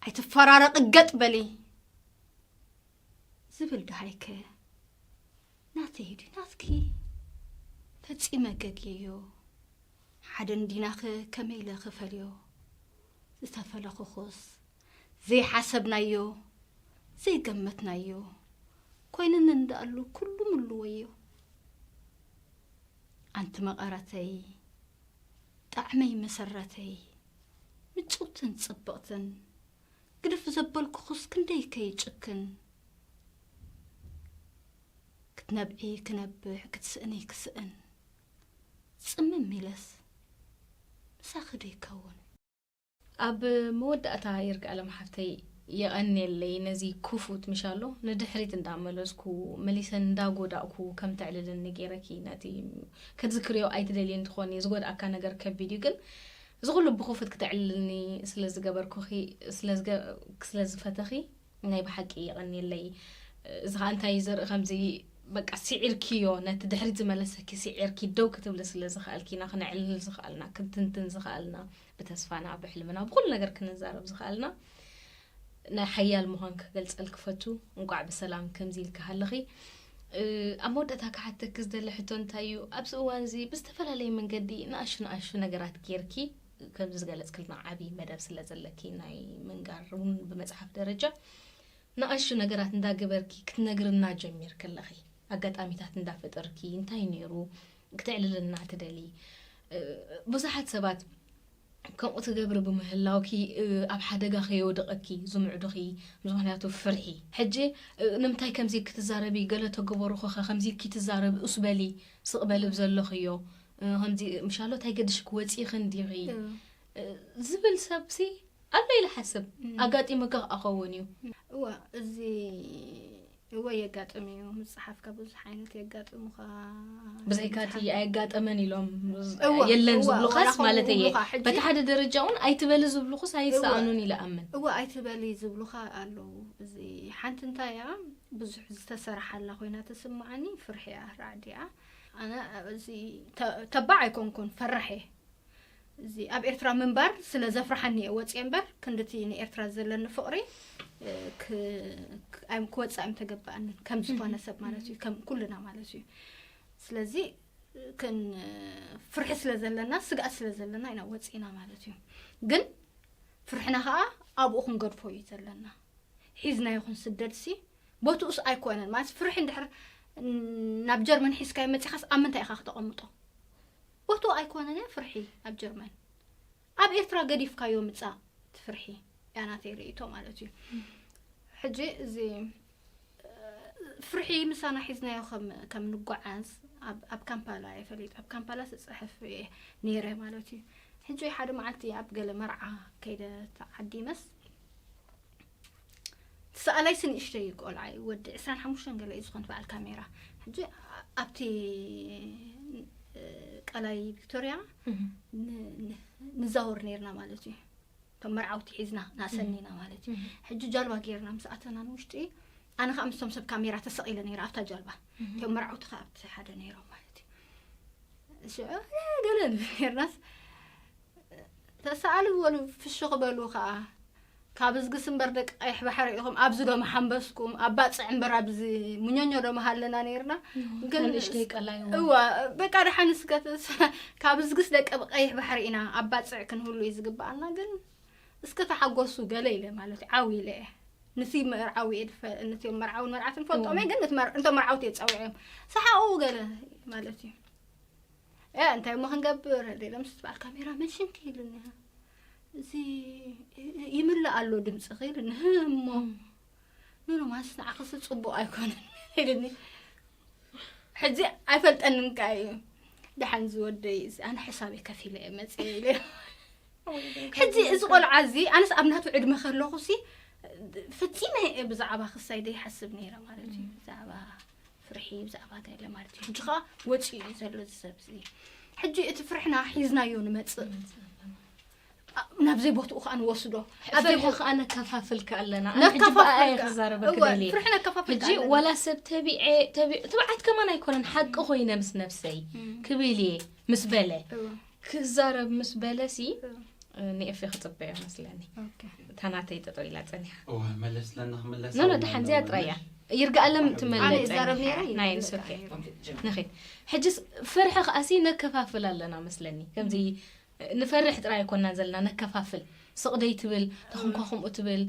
ኣይትፈራረቂ ገጥ በሊ ዝብል ደሃይከ ናተይ ድዩ ናትኪ? ፈጺመ ገግየዮ። ሓደ እንዲናኸ ከመይ ኢለ ክፈልዮ? ዝተፈለኹኹስ ዘይሓሰብናዮ ዘይገመትናዮ ኮይንኒ እንዳኣሉ ኩሉ ምሉ ወዮ። ኣንቲ መቐረተይ፣ ጣዕመይ መሰረተይ፣ ምጭውትን ጽብቕትን፣ ግድፍ ዘበልኩኹስ ክንደይ ከይጭክን። ክትነብዒ ክነብዕ፣ ክትስእኒ ክስእን፣ ጽምም ኢለስ ምሳኺ ዶ ይከውን? ኣብ መወዳእታ ይርጋለም ሓፍተይ የቐንየለይ ነዚ ክፉት ምሻሎ ንድሕሪት እንዳመለስኩ መሊሰ እንዳጎዳእኩ ከም ተዕልልኒ ገይረኪ ነቲ ክትዝክርዮ ኣይትደልይ እንትኾኒ ዝጎድኣካ ነገር ከቢድ እዩ ግን እዚ ኩሉ ብኽፉት ክተዕልልኒ ስለ ዝገበርኩኺ ስለ ዝፈተኺ ናይ ብሓቂ የቐንየለይ። እዚ ኸዓ እንታይ እዩ ዘርኢ ከምዚ በቃ ስዒርክዮ ነቲ ድሕሪት ዝመለሰኪ ስዒርኪ ደው ክትብሊ ስለ ዝኸኣልኪ ኢና ክነዕልል ዝኸኣልና ክንትንትን ዝኸኣልና ብተስፋና ብሕልምና ብኹሉ ነገር ክንዛረብ ዝኸኣልና ናይ ሓያል ምዃን ክገልጸል ክፈቱ። እንቋዕ ብሰላም ከምዚ ኢልኪ ሃለኺ። ኣብ መወዳእታ ክሓተኪ ዝደሊ ሕቶ እንታይ እዩ ኣብዚ እዋን እዚ ብዝተፈላለየ መንገዲ ንኣሹ ንኣሹ ነገራት ጌርኪ ከምዚ ዝገለጽክልና ዓብዪ መደብ ስለ ዘለኪ ናይ ምንጋር እውን ብመጽሓፍ ደረጃ ንኣሹ ነገራት እንዳገበርኪ ክትነግርና ጀሚርኪ ኣለኺ ኣጋጣሚታት እንዳፈጠርኪ እንታይ ነይሩ ክተዕልልና ትደሊ ብዙሓት ሰባት ከምኡ ትገብሪ ብምህላውኪ ኣብ ሓደጋ ከየውድቐኪ ዝምዕዱኺ ምክንያቱ ፍርሒ ሕጂ ንምንታይ ከምዚ ክትዛረቢ ገለ ተገበሩኹኸ ከምዚ ኢልኪ ትዛረቢ ኡስ በሊ ስቕ በሊ ብዘለኽዮ ከምዚ ምሻሎ እንታይ ገድሽኪ ወፂእኺ እንዲኺ ዝብል ሰብሲ ኣሎ ኢለ ሓስብ ኣጋጢሙካ ክኣኸውን እዩ እዋ እዚ እወ የጋጥም እዩ ምፅሓፍካ ብዙሕ ዓይነት የጋጥሙካ ብዘይካ እቲ ኣየጋጠመን ኢሎም የለን ዝብሉኻስ ማለት እየ በቲ ሓደ ደረጃ እውን ኣይትበሊ ዝብሉኹስ ኣይሰኣኑን ኢለ ኣምን እወ ኣይትበሊ ዝብሉኻ ኣለዉ እዚ ሓንቲ እንታይ እያ ብዙሕ ዝተሰረሓላ ኮይና ተስምዓኒ ፍርሒ እያ ራዕዲ እያ ኣነ እዚ ተባዕ ኣይኮንኩን ፈራሕ እየ እዚ ኣብ ኤርትራ ምንባር ስለ ዘፍርሓኒ እየ ወፅየ እምበር ክንድቲ ንኤርትራ ዘለኒ ፍቕሪ ክወፅእ ኣይምተገበኣንን ከም ዝኾነ ሰብ ማለት እዩ ከም ኩልና ማለት እዩ ስለዚ ክን ፍርሒ ስለ ዘለና ስግኣት ስለ ዘለና ኢና ወፂና ማለት እዩ ግን ፍርሕና ከዓ ኣብኡ ክንገድፎ እዩ ዘለና ሒዝናዮ ክንስደድሲ ቦትኡስ ኣይኮነን ማለት ፍርሒ እንድሕር ናብ ጀርመን ሒዝካዮ መፂኻስ ኣብ ምንታይ ኢኻ ክተቐምጦ ቦትኡ ኣይኮነን ፍርሒ ኣብ ጀርመን ኣብ ኤርትራ ገዲፍካዮ ምፃእ ትፍርሒ ያናተይ ርእቶ ማለት እዩ ሕጂ እዚ ፍርሒ ምሳና ሒዝናዮ ከም ንጓዓዝ ኣብ ካምፓላ የፈሊጥ ኣብ ካምፓላ ስፅሕፍ ነይረ ማለት እዩ ሕጂ ሓደ መዓልቲ ኣብ ገለ መርዓ ከይደ ተዓዲመስ ሰኣላይ ስንእሽተይ ቆልዓ እዩ ወዲ ዕስራን ሓሙሽተን ገለ እዩ ዝኾን በዓል ካሜራ ሕጂ ኣብቲ ቀላይ ቪክቶሪያ ንዛወር ነርና ማለት እዩ እቶም መርዓውቲ ሒዝና ናሰኒና ማለት እዩ ሕጂ ጃልባ ገይርና ምስ ኣተና ንውሽጢ ኣነ ከዓ ምስቶም ሰብ ካሜራ ተሰቒለ ነይረ ኣብታ ጃልባ እቶም መርዓውቲ ከዓ ኣብቲ ሓደ ነይሮም ማለት እዩ ሽዑ ገለ ንብል ነርናስ ተሰኣሉ በሉ ፍሽኽ በሉ ከዓ ካብ እዝግስ እምበር ደቂ ቀይሕ ባሕሪ ኢኹም ኣብዚ ዶ መሓንበስኩም ኣብ ባፅዕ እምበር ኣብዚ ሙኞኞ ዶ መሃለና ነይርና ግን ንእሽተይ ቀላይ እዋ በቃ ደሓን እስከ ካብ እዝግስ ደቂ ቀይሕ ባሕሪ ኢና ኣብ ባፅዕ ክንህሉ እዩ ዝግበኣና ግን እስከ ተሓጎሱ ገለ ኢለ ማለት እዩ። ዓው ኢለ እየ። ነቲ መርዓዊ እየ ድፈ-፣ ነቲኦም መርዓውን መርዓትን ፈልጦም እየ፣ ግን ነቲ መር-፣ እንቶም መርዓውቲ እየ ጸዊዐ እዮም። ሰሓቑ ገለ ማለት እዩ። "እ፣ እንታይ እሞ ክንገብር?" ኢለ ምስ በዓል ካሜራ፣ "መን ሽንቲ?" ኢሉኒ። "እዚ ይምልእ ኣሎ ድምጽኺ" ኢሉኒ። "እሞ ንኖማስ ንዓኽሲ ጽቡቕ ኣይኮነን" ኢሉኒ። ሕጂ ኣይፈልጠንን ከኣ እዩ። ደሓን ዝወደይ፣ እዚ ኣነ ሕሳበይ ከፊለ እየ መጽየ ኢለ። ሕጂ እዚ ቆልዓ እዚ፣ ኣነስ ኣብ ናቱ ዕድመ ከለኹ ሲ፣ ፈጺመ እየ ብዛዕባ ክሳይ ዘይሓስብ ነይረ ማለት እዩ። ብዛዕባ ፍርሒ፣ ብዛዕባ ገለ ማለት እዩ። ሕጂ ኸኣ ወጺኡ እዩ ዘሎ እዚ ሰብ እዚ። ሕጂ እቲ ፍርሕና ሒዝናዮ ንመጽእ። አ-፣ ናብ ዘይቦትኡ ኸኣ ንወስዶ። ኣብ ፍርሒ ዘይቦ-፣ ኸኣ ነከፋፍልካ ኣለና። ኣነ ሕጂ ነከፋፍልካ። ብኣየ ክዛረበክ እወ፣ ደልየ። ፍርሒ ነከፋፍልካ ሕጂ ኣለና። ወላ ሰብ ተቢዐ፣ ተቢ-፣ ትብዓት ከማን ኣይኮነን፣ ሓቂ ኮይነ ምስ ነብሰይ እም። ክብል እየ ምስ በለ። እወ። ክዛረብ ምስ በለ ሲ፣ እወ። እ፣ ንኤፌ ክጽበዮ መስለኒ። ኦኬ። እታ ናተይ ጠጠው ኢላ ጸኒሓ። እወ፣ መለስ ለና ክምለስ ኖ፣ ኖ፣ ኣለና ደሓን እዚኣ ጥራይ እያ። ይርጋኣለም ኣነ ትመልእ እዛረብ ጸኒሓ። ነይረ፣ ናይ ይርጋኣለም። ንሶኬ። ንኺድ። ሕጂስ ፍርሒ ከኣሲ ነከፋፍል ኣለና መስለኒ። ከምዚ ንፈርሕ ጥራይ ኣይኮናን ዘለና፣ ነከፋፍል። ስቕ ደይ ትብል፣ ተኹንኳ ከምኡ ትብል፣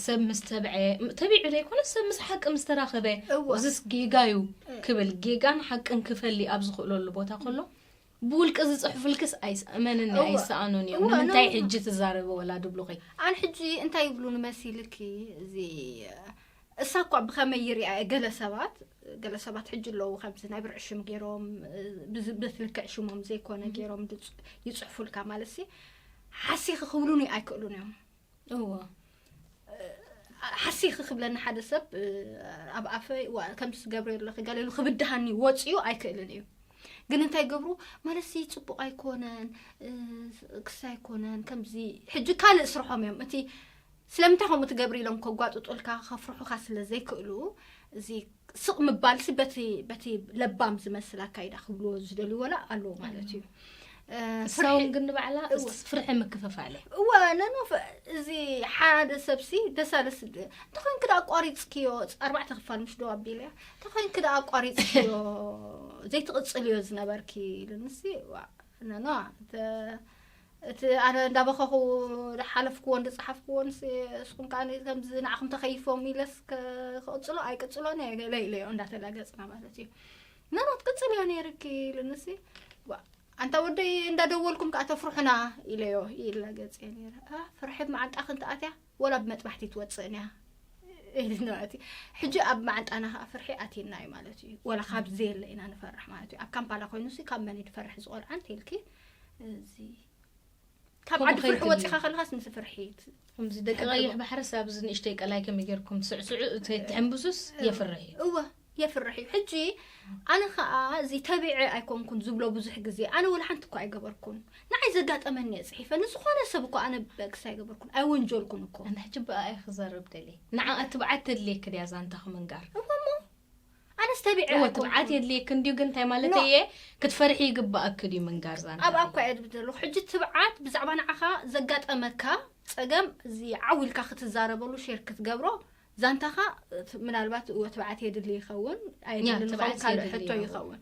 ሰብ ምስ ተብዐ፣ ተቢዑ ደይኮነ፣ ሰብ ምስ ሓቂ ምስ ተራኸበ፣ እወ። እዚስ ጌጋ እዩ እ። ክብል፣ ጌጋን ሓቅን ክፈሊ ኣብ ዝኽእለሉ ቦታ ከሎ፣ ብውልቂ ዝጽሕፉልክስ ኣይስ-፣ እመንኒ፣ እወ። ኣይሰኣኑን እዮም። እወ፣ ንምንታይ ኖ፣ ኖ። ሕጂ ትዛረቢ ወላ ድብሉኺ? ኣነ ሕጂ እንታይ ይብሉኒ መሲልኪ፣ እዚ እሳ እኳ ብኸመይ ይሪኣ እየ፣ ገለ ሰባት፣ ገለ ሰባት ሕጂ ኣለዉ፣ ከምዚ ናይ ብርዒ ሽም ገይሮም፣ ብዝ-፣ በቲ ልክዕ ሽሞም ዘይኮነ እህ። ገይሮም ድጽ-፣ ይጽሕፉልካ ማለት ሲ፣ ሓሲኺ ክብሉኒ ኣይክእሉን እዮም። እወ። ሓሲኺ ክብለኒ ሓደ ሰብ፣ ኣብ ኣፈይ፣ "ዋ፣ ከምዚ ትገብሪ ኣለኺ" ገለ ኢሉ ክብድሃኒ ወጺኡ ኣይክእልን እዩ። ግን እንታይ ገብሩ? ማለት ሲ ጽቡቕ ኣይኮነን፣ ክስ ኣይኮነን፣ ከምዚ ሕጂ ካልእ ስርሖም እዮም። እቲ ስለምንታይ ከምኡ ትገብሪ ኢሎም ከጓጥጡልካ፣ ከፍርሑኻ ስለ ዘይክእሉ፣ እዚ ስቕ ምባልሲ በቲ፣ በቲ ለባም ዝመስል ኣካይዳ ክብልዎ ዝደልዩ ወላ ኣለዉ ማለት እዩ። እ፣ እሳ ፍርሒ እውን ግን ንባዕላ እወ። ፍርሒ ምክፍፋል እያ። እወ፣ ነኖ፣ ፍ-፣ እዚ ሓደ ሰብሲ ደሳለስ ድ-፣ እንተኾይንኪ ደኣ ኣቋሪጽክዮ፣ ኣርባዕተ ክፋል ምሽ ዶ ኣቢለያ? እንተኾይንኪ ደኣ ኣቋሪጽክዮ፣ ዘይትቕጽልዮ ዝነበርኪ ኢሉንሲ፣ ዋ፣ ነኖ፣ ተ-፣ እቲ ኣነ እንዳበኸኹ ዝሓለፍክዎ፣ ዝጸሓፍክዎንሲ፣ እስኹም ከኣ ከምዚ ንዓኹም ተኸይፎም ኢለስ ከ-፣ ክቕጽሎ ኣይቅጽሎን እየ፣ ገለ ኢለዮ እንዳተላገጽና ማለት እዩ። ነኖ፣ ትቅጽልዮ ነይርኪ ኢሉንሲ፣ ዋ፣ ኣንታ ወደይ እንዳደወልኩም ከኣ ተፍርሑና ኢለዮ፣ ኢላ ገጽ ነይረ። ኣ፣ ፍርሒ ብመዓንጣ ክንትኣትያ፣ ወላ ብመጥባሕቲ ትወጽእን እያ። ኢልና እቲ ሕጂ ኣብ መዓንጣና ከኣ ፍርሒ ኣትየና እዩ ማለት እዩ። ወላ ካብ ዘየለ ኢና ንፈርሕ ማለት እዩ። ኣብ ካምፓላ ኮይኑሲ ካብ መን እዩ ዝፈርሕ እዚ ቆልዓ እንተ ኢልኪ፣ እዚ ካብ ከምኡ ዓዲ ፍርሒ ከይትብሊ። ወጺኻ ከለኻስ ምስ ፍርሒ ት-፣ ከምዚ ደቂ ትሕብሕቦ። ቀይሕ ባሕርስ ኣብዚ ንእሽተይ ቀላይ ከመይ ጌርኩም ትስዕስዑ፣ ተ-፣ ትሕንብሱስ የፍርሕ እዩ። እወ፣ የፍርሕ እዩ። ሕጂ ኣነ ኸኣ እዚ ተቢዐ ኣይኮንኩን ዝብሎ ብዙሕ ግዜ፣ ኣነ ወላ ሓንቲ እኮ ኣይገበርኩን። ንዓይ ዘጋጠመኒ እየ ጽሒፈ። ንዝኾነ ሰብ እኮ ኣነ በክስ ኣይገበርኩን፣ ኣይወንጀልኩን እኮ። ኣነ ሕጂ ብኣ እየ ክዛረብ ደልየ። ንዓኣ ትብዓት ተድልየኪ ድያ ዛንታኺ ምንጋር? እወ እሞ፣ ኣነስ ተቢዐ እወ፣ ኣይኮንኩን። ትብዓት የድልየኪ እንድዩ፣ ግን እንታይ ማለት ኖ። እየ? ክትፈርሒ ይግባኣኪ ድዩ ምንጋር ዛንታ? ኣብኣ እኮ እየ ድብል ዘለኹ። ሕጂ ትብዓት ብዛዕባ ንዓኻ ዘጋጠመካ ጸገም እዚ ዓው ኢልካ ክትዛረበሉ፣ ሼር ክትገብሮ፣ ዛንታኻ ት-፣ ምናልባት እወ ትብዓት የድሊ ይኸውን፣ ያ፣ ኣይድልን ይኸውን፣ ትብዓት ካልእ የድሊ ሕቶ ይኸውን። ይኸውን።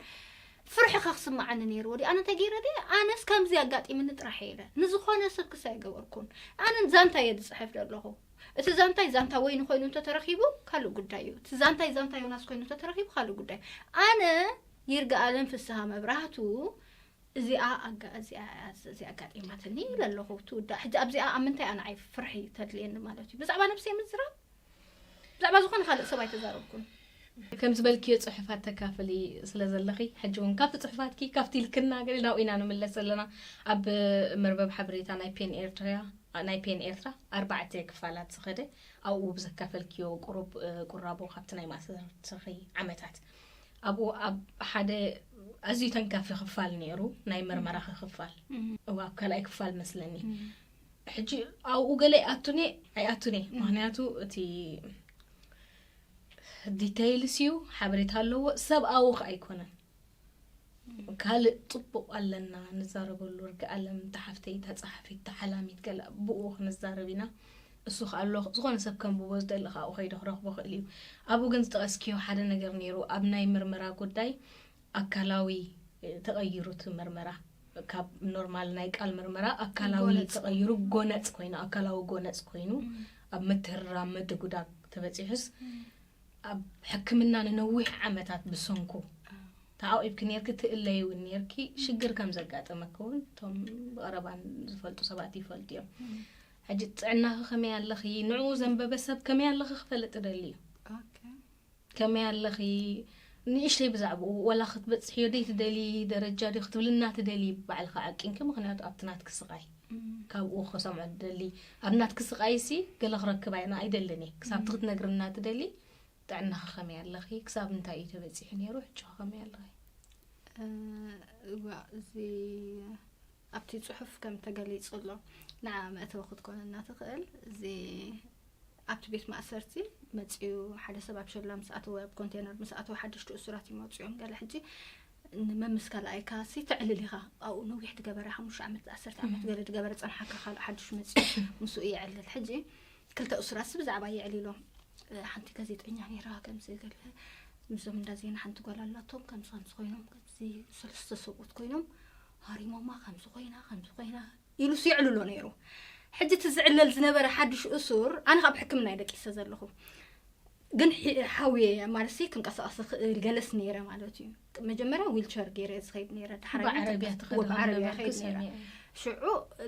ፍርሒ ከኽስምዓኒ ነይርዎ ድዩ? ኣነ እንታይ ገይረ ድየ? ኣነስ ከምዚ ኣጋጢምኒ ጥራሕ እየ ኢለ። ንዝኾነ ሰብ ክስ ኣይገበርኩን። ኣነ ዛንታ እየ ዝጽሕፍ ዘለኹ። እቲ ዛንታይ ዛንታ ወይኒ ኮይኑ እንተተረኺቡ ካልእ ጉዳይ እዩ። እቲ ዛንታይ ዛንታ ዮናስ ኮይኑ እንተተረኺቡ ካልእ ጉዳይ። ኣነ ይርጋኣለም ፍስሃ መብራህቱ እዚኣ ኣጋ-፣ እዚኣ፣ እዚኣ ኣጋጢማትኒ ኢለ ኣለኹ። ትውዳእ። ሕጂ ኣብዚኣ ኣብ ምንታይ እያ ንዓይ ፍርሒ ተድልየኒ ማለት እዩ? ብዛዕባ ነብሰይ ምዝራብ? ብዛዕባ ዝኾነ ካልእ ሰብ ኣይተዛረብኩን። ከም ዝበልክዮ ጽሑፋት ተካፍሊ ስለ ዘለኺ፣ ሕጂ እውን ካብቲ ጽሑፋትኪ፣ ካብቲ ኢልክና ገለ ናብኡ ኢና ንምለስ ዘለና። ኣብ መርበብ ሓበሬታ ናይ ፔን ኤርትራ፣ ናይ ፔን ኤርትራ ኣርባዕተ ክፋላት ዝኸደ፣ ኣብኡ ብዘካፈልክዮ ቁሩብ፣ እ፣ ቁራቦ ካብቲ ናይ ማእሰርትኺ ዓመታት፣ ኣብኡ ኣብ ሓደ ኣዝዩ ተንካፊ ክፋል ነይሩ፣ ናይ መርመራኺ ክፋል። እም። እዋ፣ ኣብ ካልኣይ ክፋል መስለኒ። እም። ሕጂ ኣብኡ ገለ ይኣቱኒ ኣይኣቱኒ፣ እም። ምኽንያቱ እቲ ዲተይልስ እዩ፣ ሓበሬታ ኣለዎ፣ ሰብኣዊ ከኣ ኣይኮነን። ካልእ ጽቡቕ ኣለና ንዛረበሉ፣ ርግኣለም፣ እታ ሓፍተይ፣ እታ ጸሓፊት፣ እታ ሓላሚት፣ ገለ ብኡ ክንዛረብ ኢና። እሱ ከኣ ኣሎ፣ ዝኾነ ሰብ ከንብቦ ዝደሊ ከኣ ኣብኡ ከይደ ክረኽቦ ክእል እዩ። ኣብኡ ግን ዝጠቐስክዮ ሓደ ነገር ነይሩ፣ ኣብ ናይ ምርመራ ጉዳይ ኣካላዊ፣ እ፣ ተቐይሩ እቲ ምርመራ። ካብ ኖርማል ናይ ቃል ምርመራ ኣካላዊ ጎነጽ። ተቐይሩ ጎነጽ ኮይኑ፣ ኣካላዊ ጎነጽ ኮይኑ ኣብ ምትህርራም ምድጉዳግ ተበጺሑስ ኣብ ሕክምና ንነዊሕ ዓመታት ብሰንኩ ተዓቂብኪ ኔርኪ፣ ትእለይ እውን ኔርኪ። ሽግር ከም ዘጋጠመኪ እውን እቶም ብቐረባን ዝፈልጡ ሰባት ይፈልጡ እዮም። ሕጂ ጥዕናኺ ከመይ ኣለኺ? ንዕኡ ዘንበበ ሰብ ከመይ ኣለኺ ክፈልጥ እደሊ እዩ። ኦኬ። ከመይ ኣለኺ? ንእሽተይ ብዛዕባኡ፣ ወላ ክትበጽሕዮ ደይ ትደሊ ደረጃ ድዩ ክትብል እናትደሊ ባዕልኻ ዓቂንኪ። ምኽንያቱ ኣብቲ ናትኪ ስቓይ እም። ካብኡ ክሰምዖ ትደሊ። ኣብ ናትኪ ስቓይሲ ገለ ክረክብ ኣይና ኣይደልን እየ። ክሳብ እቲ ክትነግርና ትደሊ፣ ጥዕናኺ ከመይ ኣለኺ? ክሳብ እንታይ እዩ ተበጺሑ ነይሩ? ሕጂ ከመይ ኣለኺ? እ፣ እዋ፣ እዚ ኣብቲ ጽሑፍ ከም ተገሊጹ ኣሎ፣ ንዓ መእተዊ ክትኮነና ትኽእል። እዚ ኣብቲ ቤት ማእሰርቲ መጺኡ ሓደ ሰብ ኣብ ሸላ ምስ ኣተወ፣ ኣብ ኮንቴነር ምስ ኣተወ፣ ሓደሽቲ እሱራት ይመጹ እዮም። ገለ ሕጂ ንምምስካል ኣይካሲ ተዕልል ኢኻ። ኣብኡ ነዊሕ ዝገበረ፣ ሓሙሽተ ዓመት፣ ዓሰርተ ዓመት ገለ ዝገበረ፣ ጸንሓካ ካልእ ሓድሽ መጺኡ ምስኡ የዕልል። ሕጂ ክልተ እሱራትሲ ብዛዕባ የዕሊሎም። እ፣ ሓንቲ ጋዜጠኛ ነይራ፣ ከምዚ ገለ ምስዞም እንዳ ዜና ሓንቲ ጓል ኣላቶም፣ ከምዚ ከምዚ ኮይኖም፣ ከምዚ ሰለስተ ሰብኡት ኮይኖም ሃሪሞማ፣ ከምዚ ኮይና፣ ከምዚ ኮይና ኢሉስ የዕልሎ ነይሩ። ሕጂ እቲ ዝዕለል ዝነበረ ሓድሽ እሱር፣ ኣነ ካብ ሕክምና እየ ደቂሰ ዘለኹ። ግን ሒ-፣ ሓውየ ማለት ሲ ክንቀሳቐስ ዝኽእል ገለስ ነይረ ማለት እዩ። መጀመርያ ዊልቸር ገይረ ዝኸይድ ነይረ፣ ዳሕራይ ብዓረብያ ግን ትኸድ ብዓረብያ ከም ከይድ ነይረ። ሰሚዐ። ሽዑ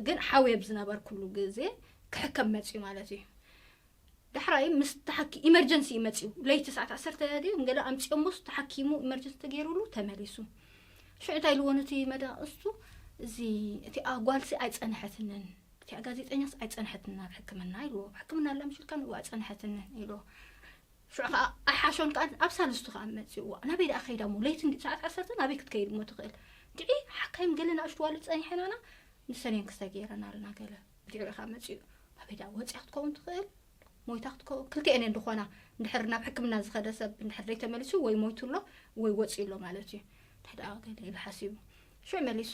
ግን ሓውየ ብዝነበርኩሉ ግዜ ክሕከም መፅዩ ማለት እዩ። ዳሕራይ ምስ ተሓኪ ኢመርጀንሲ እዩ መፅዩ። ለይቲ ሰዓት ዓሰርተ ድዩ ገለ ኣምፅኦሞስ ተሓኪሙ ኢመርጀንሲ ተገይሩሉ ተመሊሱ። ሽዑ እንታይ ኢልዎ ነቲ መዳቕስቱ፣ እዚ እቲ ኣጓልሲ ኣይፀንሐትንን፣ እቲኣ ጋዜጠኛስ ኣይፀንሐትንን ኣብ ሕክምና ኢልዎ። ሕክምና ኣላ ምሽልካ ንዋ ኣይፀንሐትንን ኢልዎ። ሽዑ ከዓ ኣይሓሾን ከዓ ኣብ ሳልስቱ ከዓ መፅእዋ። ናበይ ደኣ ከይዳ እሞ? ለይቲ እንዲ ሰዓት ዓሰርተ ናበይ ክትከይድ እሞ ትኽእል? ድዒ ሓካይም ገለ ንኣሽቱ ዋሉ ፀኒሐናና ንሰኔን ክስተ ገይረና ኣለና ገለ። ድዒ ከዓ መፅኡ። ኣበይ ደኣ ወፂኣ ክትከውን ትኽእል? ሞይታ ክትከውን? ክልቲኤን እየን ዝኾና። እንድሕር ናብ ሕክምና ዝኸደ ሰብ እንድሕር ዘይተመሊሱ ወይ ሞይቱ ኣሎ ወይ ወፂኡ ኣሎ ማለት እዩ። እንታይ ደኣ ገለ ኢሉ ሓሲቡ። ሽዑ መሊሱ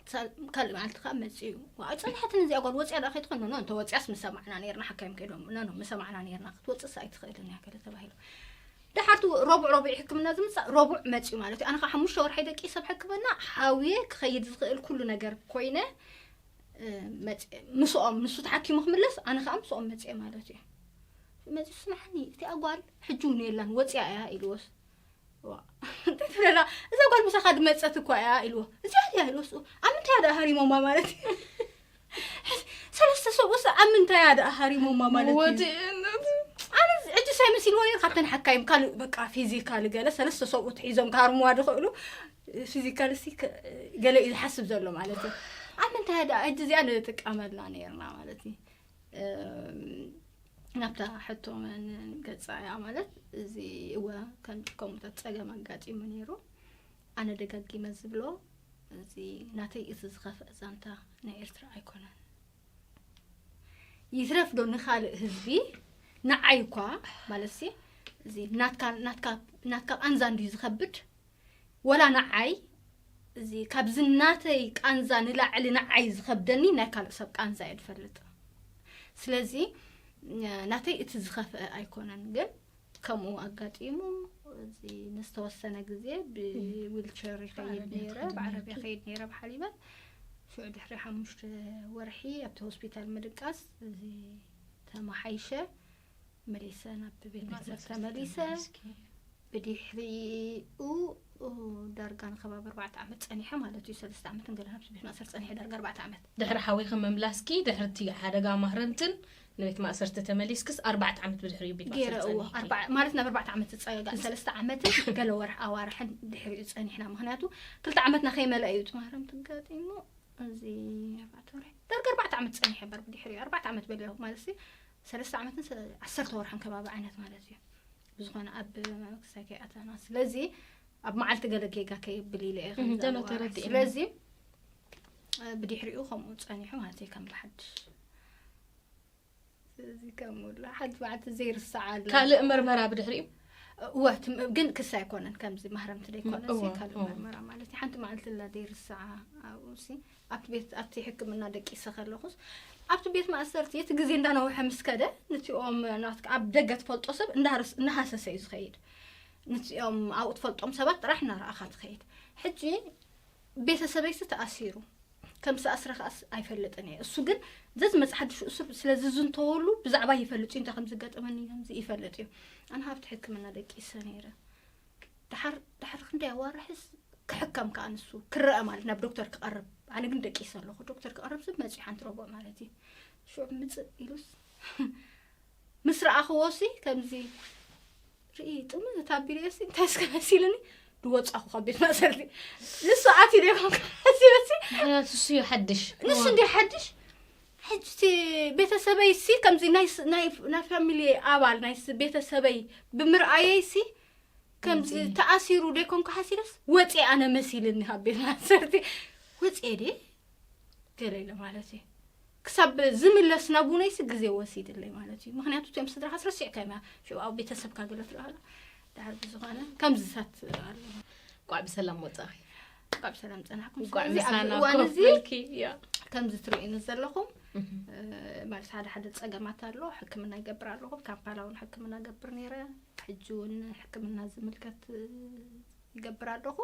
ሳል-፣ ካልእ መዓልቲ ከዓ መፅኡ። ዋ፣ ኣይፀንሐትን እዚኣ ጓል፣ ወፂኣ ደኣ ከይትኾን? ኖ፣ ኖ፣ እንተ ወፂኣስ ምሰማዕና ነይርና፣ ሓካይም ከይዶም፣ ኖ፣ ኖ፣ ምሰማዕና ነይርና፣ ክትወፅእስ ኣይትኽእልን እያ ገለ ተባሂሉ። ደሓር እቲ ረቡዕ፣ ረቡዕ ሕክምና ዝምፃእ ረቡዕ መፅኡ ማለት እዩ። ኣነ ከዓ ሓሙሽተ ወርሒ ደቂሰ ኣብ ሕክምና ሓውየ ክኸይድ ዝኽእል ኩሉ ነገር ኮይነ፣ እ፣ መፅ-፣ ምስኦም፣ ንሱ ተሓኪሙ ክምለስ፣ ኣነ ከዓ ምስኦም መፅየ ማለት እዩ። መፂኡ፣ ስምዓኒ፣ እቲኣ ጓል ሕጂ እውን የላን፣ ወፂኣ እያ ኢልዎስ። ዋ፣ እንታይ ትብለላ? እዛ ጓል ምሳኻ ድመፀት እኳ እያ ኢልዎ። እዚኣ ድያ ኢልዎ። እሱ ኣብ ምንታይ እያ ደኣ ሃሪሞማ ማለት እዩ? ሰለስተ ሰብኡስ ኣብ ምንታይ እያ ደኣ ሃሪሞማ ማለት እዩ? ወዲእነት። ኣነ ሕጂ ሳይ መሲልዎ ነይሩ፣ ካብተን ሓካይም ካልእ በቃ ፊዚካል ገለ ሰለስተ ሰብኡት ሒዞም ክሃርምዋ ዝኽእሉ፣ ፊዚካል ሲ ከ-፣ ገለ እዩ ዝሓስብ ዘሎ ማለት እዩ። ኣብ ምንታይ እያ ደኣ ሕጂ እዚኣ ንጥቀመላ ነይርና ማለት እዩ። እም፣ ናብታ ሕቶ መን ገጻ እያ ማለት፣ እዚ እወ ከም-፣ ከምኡታት ጸገም ኣጋጢሙ ነይሩ። ኣነ ደጋጊመ ዝብሎ፣ እዚ ናተይ እቲ ዝኸፍአ ዛንታ ናይ ኤርትራ ኣይኮነን። ይትረፍ ዶ ንኻልእ ህዝቢ፣ ንዓይ እኳ ማለት ሲ፣ እዚ ናትካ፣ ናትካ፣ ናትካ ቃንዛ እንድዩ ዝኸብድ፣ ወላ ንዓይ፣ እዚ ካብዚ ናተይ ቃንዛ ንላዕሊ ንዓይ ዝኸብደኒ ናይ ካልእ ሰብ ቃንዛ እየ ዝፈልጥ። ስለዚ፣ ናተይ እቲ ዝኸፍአ ኣይኮነን፣ ግን ከምኡ ኣጋጢሙ፣ እዚ ንዝተወሰነ ግዜ ብዊልቸር ይኸይድ ብዓረብያ ነይረ፣ ትኸይድ ብዓረብያ ነይርኪ። ይኸይድ ነይረ ብሓሊበት። ሽዑ ድሕሪ ሓሙሽተ ወርሒ ኣብቲ ሆስፒታል ምድቃስ፣ እዚ ተመሓይሸ፣ መሊሰ ናብ ቤት ማእሰርቲ ተመሊሰ። ብድሕሪኡ ዳርጋ ንከባቢ ኣርባዕተ ዓመት ጸኒሐ ማለት እዩ። ሰለስተ ዓመት እንገለ ናብቲ ቤት ማእሰርቲ ጸኒሐ፣ ዳርጋ ኣርባዕተ ዓመት። ድሕሪ ሓዊኺ ምምላስኪ፣ ድሕሪ እቲ ሓደጋ ማህረምትን ንቤት ማእሰርቲ ተመሊስክስ ኣርባዕተ ዓመት ብድሕሪኡ ቤት ገይረ፣ ማእሰርቲ እዎ፣ ጸኒሕኪ? ኣርባዕ-፣ ማለት ናብ ኣርባዕተ ዓመት ዝጸጋጋዕ፣ ሰለስተ ዓመትን ገለ ወርሒ ኣዋርሕን ድሕሪኡ ጸኒሕና። ምኽንያቱ ክልተ ዓመትና ከይመለአ እዩ እቲ ማህረምቲ ኣጋጢሙ። እዚ ኣርባዕተ ወርሒ፣ ዳርጋ ኣርባዕተ ዓመት ጸኒሐ እምበር ብድሕሪኡ፣ ኣርባዕተ ዓመት በልዮ ማለት ሲ፣ ሰለስተ ዓመትን ሰ-፣ ዓሰርተ ወርሕን ከባቢ ዓይነት ማለት እዩ። ብዝኾነ ኣብ ክሳይ ከይኣተና። ስለዚ ኣብ መዓልቲ ገለ ጌጋ ከየብል ኢለ እየ እም፣ ከምዚ ገለ ኣዋርሕ። ተረዲእኒ። ስለዚ፣ እ፣ ብድሕሪኡ ከምኡ ጸኒሑ ማለት እዩ፣ ከም ብሓድሽ። እዚ ከምኡ ኣሎ። ሓንቲ መዓልቲ ዘይርስዓ ኣሎ። ካልእ መርመራ ብድሕሪኡ? እወ፣ ትም-፣ ግን ክስ ኣይኮነን፣ ከምዚ ማህረምቲ ደይኮነ እወ፣ ሲ፣ ካልእ እወ። መርመራ ማለት እዩ። ሓንቲ መዓልቲ ኣላ ዘይርስዓ ኣብኡ ሲ፣ ኣብቲ ቤት፣ ኣብቲ ሕክምና ደቂሰ ከለኹስ፣ ኣብቲ ቤት ማእሰርቲ እቲ ግዜ እንዳነውሐ ምስ ከደ፣ ነቲኦም ናትካ ኣብ ደገ ትፈልጦ ሰብ እንዳሃረስ-፣ እንዳሃሰሰ እዩ ዝኸይድ። ነቲኦም ኣብኡ ትፈልጦም ሰባት ጥራሕ እናረኣኻ ትኸይድ። ሕጂ ቤተሰበይሲ ተኣሲሩ፣ ከም ዝተኣስረ ከኣስ ኣይፈልጥን እየ። እሱ ግን ዘዝመጽእ ሓድሽ እሱር ስለ ዝዝንተወሉ ብዛዕባ ይፈልጥ እዩ፣ እንታይ ከም ዝገጠመኒ ከምዚ ይፈልጥ እዩ። ኣነ ሃብቲ ሕክምና ደቂሰ ነይረ። ድሓር ድሓር ክንደይ ኣዋርሕስ ክሕከም ከኣ ንሱ ክረአ ማለት ናብ ዶክተር ክቐርብ፣ ኣነ ግን ደቂሰ ኣለኹ። ዶክተር ክቐርብ ዝብ መጺኡ ሓንቲ ረቡዕ ማለት እዩ። ሽዑ ምጽእ ኢሉስ ምስ ረኣኽዎ ሲ ከምዚ ርኢ ጥምት ኣቢለዮ ሲ እንታይ እስከ መሲልኒ ድወጻኹ ካብ ቤት ማእሰርቲ። ንሱ ኣትዩ ዶ ይኸውን ከሲበሲ ምክንያቱ እሱ እዩ ሓድሽ። ንሱ እንዲ ሓድሽ ሕጂ እቲ ቤተሰበይ ሲ ከምዚ ናይ ስ- ናይ ናይ ፋሚሊ ኣባል ናይ ስ- ቤተሰበይ ብምርኣየይ ሲ ከምዚ ተኣሲሩ ደይኮንኩ ሓሲለስ ወፅየ ኣነ መሲልኒ ካብ ቤት ማእሰርቲ። ወፅየ ደ ገለ ኢለ ማለት እዩ። ክሳብ ዝምለስ ናብ ውነይሲ ግዜ ወሲድለይ ማለት እዩ። ምክንያቱ እቶም ስድራኻ ስረሲዕካ እዮም ሽብኣዊ ቤተሰብካ ገለ ትረሃሉ። ድሓር ብዝኾነ ከምዚሳት ኣሎ። ቋዕ ብሰላም ወፃኺ። ካብ ሰላም ጸናሕኩም። እንኳዕ ስለዚ ኣብዚ ምሳና እዋን ኮፍ እዚ በልኪ። ያ። ከምዚ ትርእዩኒ ዘለኹም ማለት ሓደ ሓደ ጸገማት ኣሎ። ሕክምና ይገብር ኣለኹ። ካምፓላ እውን ሕክምና ገብር ነይረ። ሕጂ እውን ሕክምና ዝምልከት ይገብር ኣለኹ።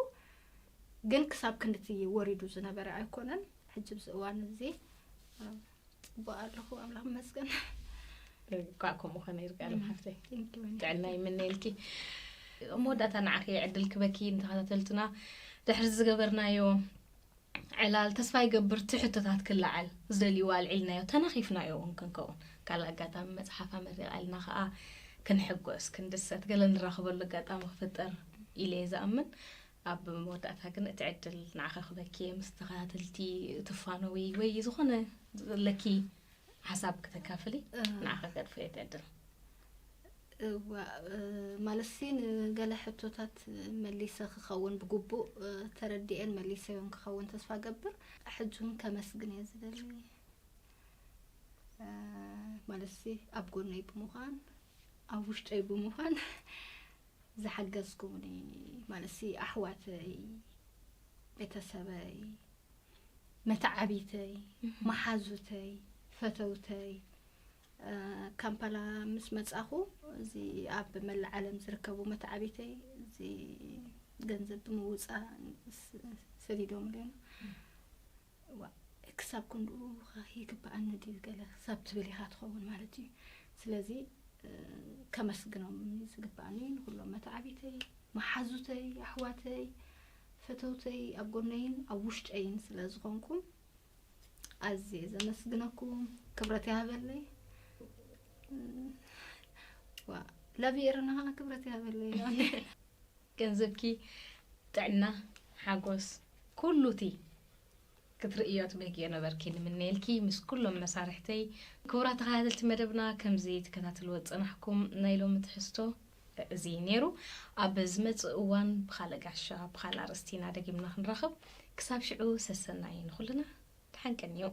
ግን ክሳብ ክንድቲ ወሪዱ ዝነበረ ኣይኮነን። ሕጂ ኣብዚ እዋን እዚ ጽቡቅ ኣለኹ ኣምላኽ ይመስገን። እንኳዕ ከምኡ ኾነ ይርጋለም ሓፍተይ። Thank you። ጥዕና ይምነየልኪ። መወዳእታ ንዓኺ ዕድል ክበኪ ንተኸታተልትና ድሕሪ ዝገበርናዮ ዕላል ተስፋ ይገብር እቲ ሕቶታት ክለዓል ዝደልይዎ ኣልዒልናዮ ተናኺፍናዮ እውን ክንከውን ካልእ ኣጋጣሚ መፅሓፍ ኣመሪቓልና ከዓ ክንሕጎስ ክንድሰት ገለ ንራኸበሉ ኣጋጣሚ ክፍጠር ኢለ እየ ዝኣምን። ኣብ መወዳእታ ግን እቲ ዕድል ንዓኺ ክበኪ ምስ ተኸታተልቲ ትፋነዊ ወይ ዝኾነ ዘለኪ ሓሳብ ክተካፍሊ ንዓኺ ገድፎ እየ እቲ ዕድል። እዋ ማለትሲ ንገለ ሕቶታት መሊሰ ክኸውን ብግቡእ ተረዲኤን መሊሰ እውን ክኸውን ተስፋ ገብር። ሕጂ እውን ከመስግን እየ ዝደሊ። ማለትሲ ኣብ ጎነይ ብምዃን ኣብ ውሽጠይ ብምዃን ዝሓገዝኩምኒ ማለትሲ ኣሕዋተይ፣ ቤተሰበይ፣ መተዓቢተይ፣ መሓዙተይ፣ ፈተውተይ፣ ካምፓላ ምስ መጻኹ እዚ ኣብ መላእ ዓለም ዝርከቡ መተዓቢተይ እዚ ገንዘብ ብምውፃእ ሰዲዶምሉ እዮም። ክሳብ ክንድኡ ይግባኣኒ ድዩ ገለ ክሳብ ትብል ኢኻ ትኸውን ማለት እዩ። ስለዚ ከመስግኖም ዝግባኣኒ ንኩሎም መተዓቢተይ፣ መሓዙተይ፣ ኣሕዋተይ፣ ፈተውተይ ኣብ ጎነይን ኣብ ውሽጠይን ስለ ዝኾንኩም ኣዝየ ዘመስግነኩም። ክብረት ይሃበለይ። ዋ ላቪ ኤረና ክብረት ይሃበለይ። ገንዘብኪ ጥዕና ሓጎስ ኩሉቲ ክትርእዮ ትበጊዮ ነበርኪ ንምነየልኪ ምስ ኩሎም መሳርሕተይ። ክቡራት ተኸታተልቲ መደብና ከምዚ ትከታተልዎ ዝጸናሕኩም ናይ ሎሚ ትሕዝቶ እዚ ነይሩ። ኣብ ዝመጽእ እዋን ብኻልእ ጋሻ ብኻልእ ኣርእስቲ ኢና ደጊምና ክንራኸብ። ክሳብ ሽዑ ሰሰናይ ንኹልና። ደሓን ቀንዩ።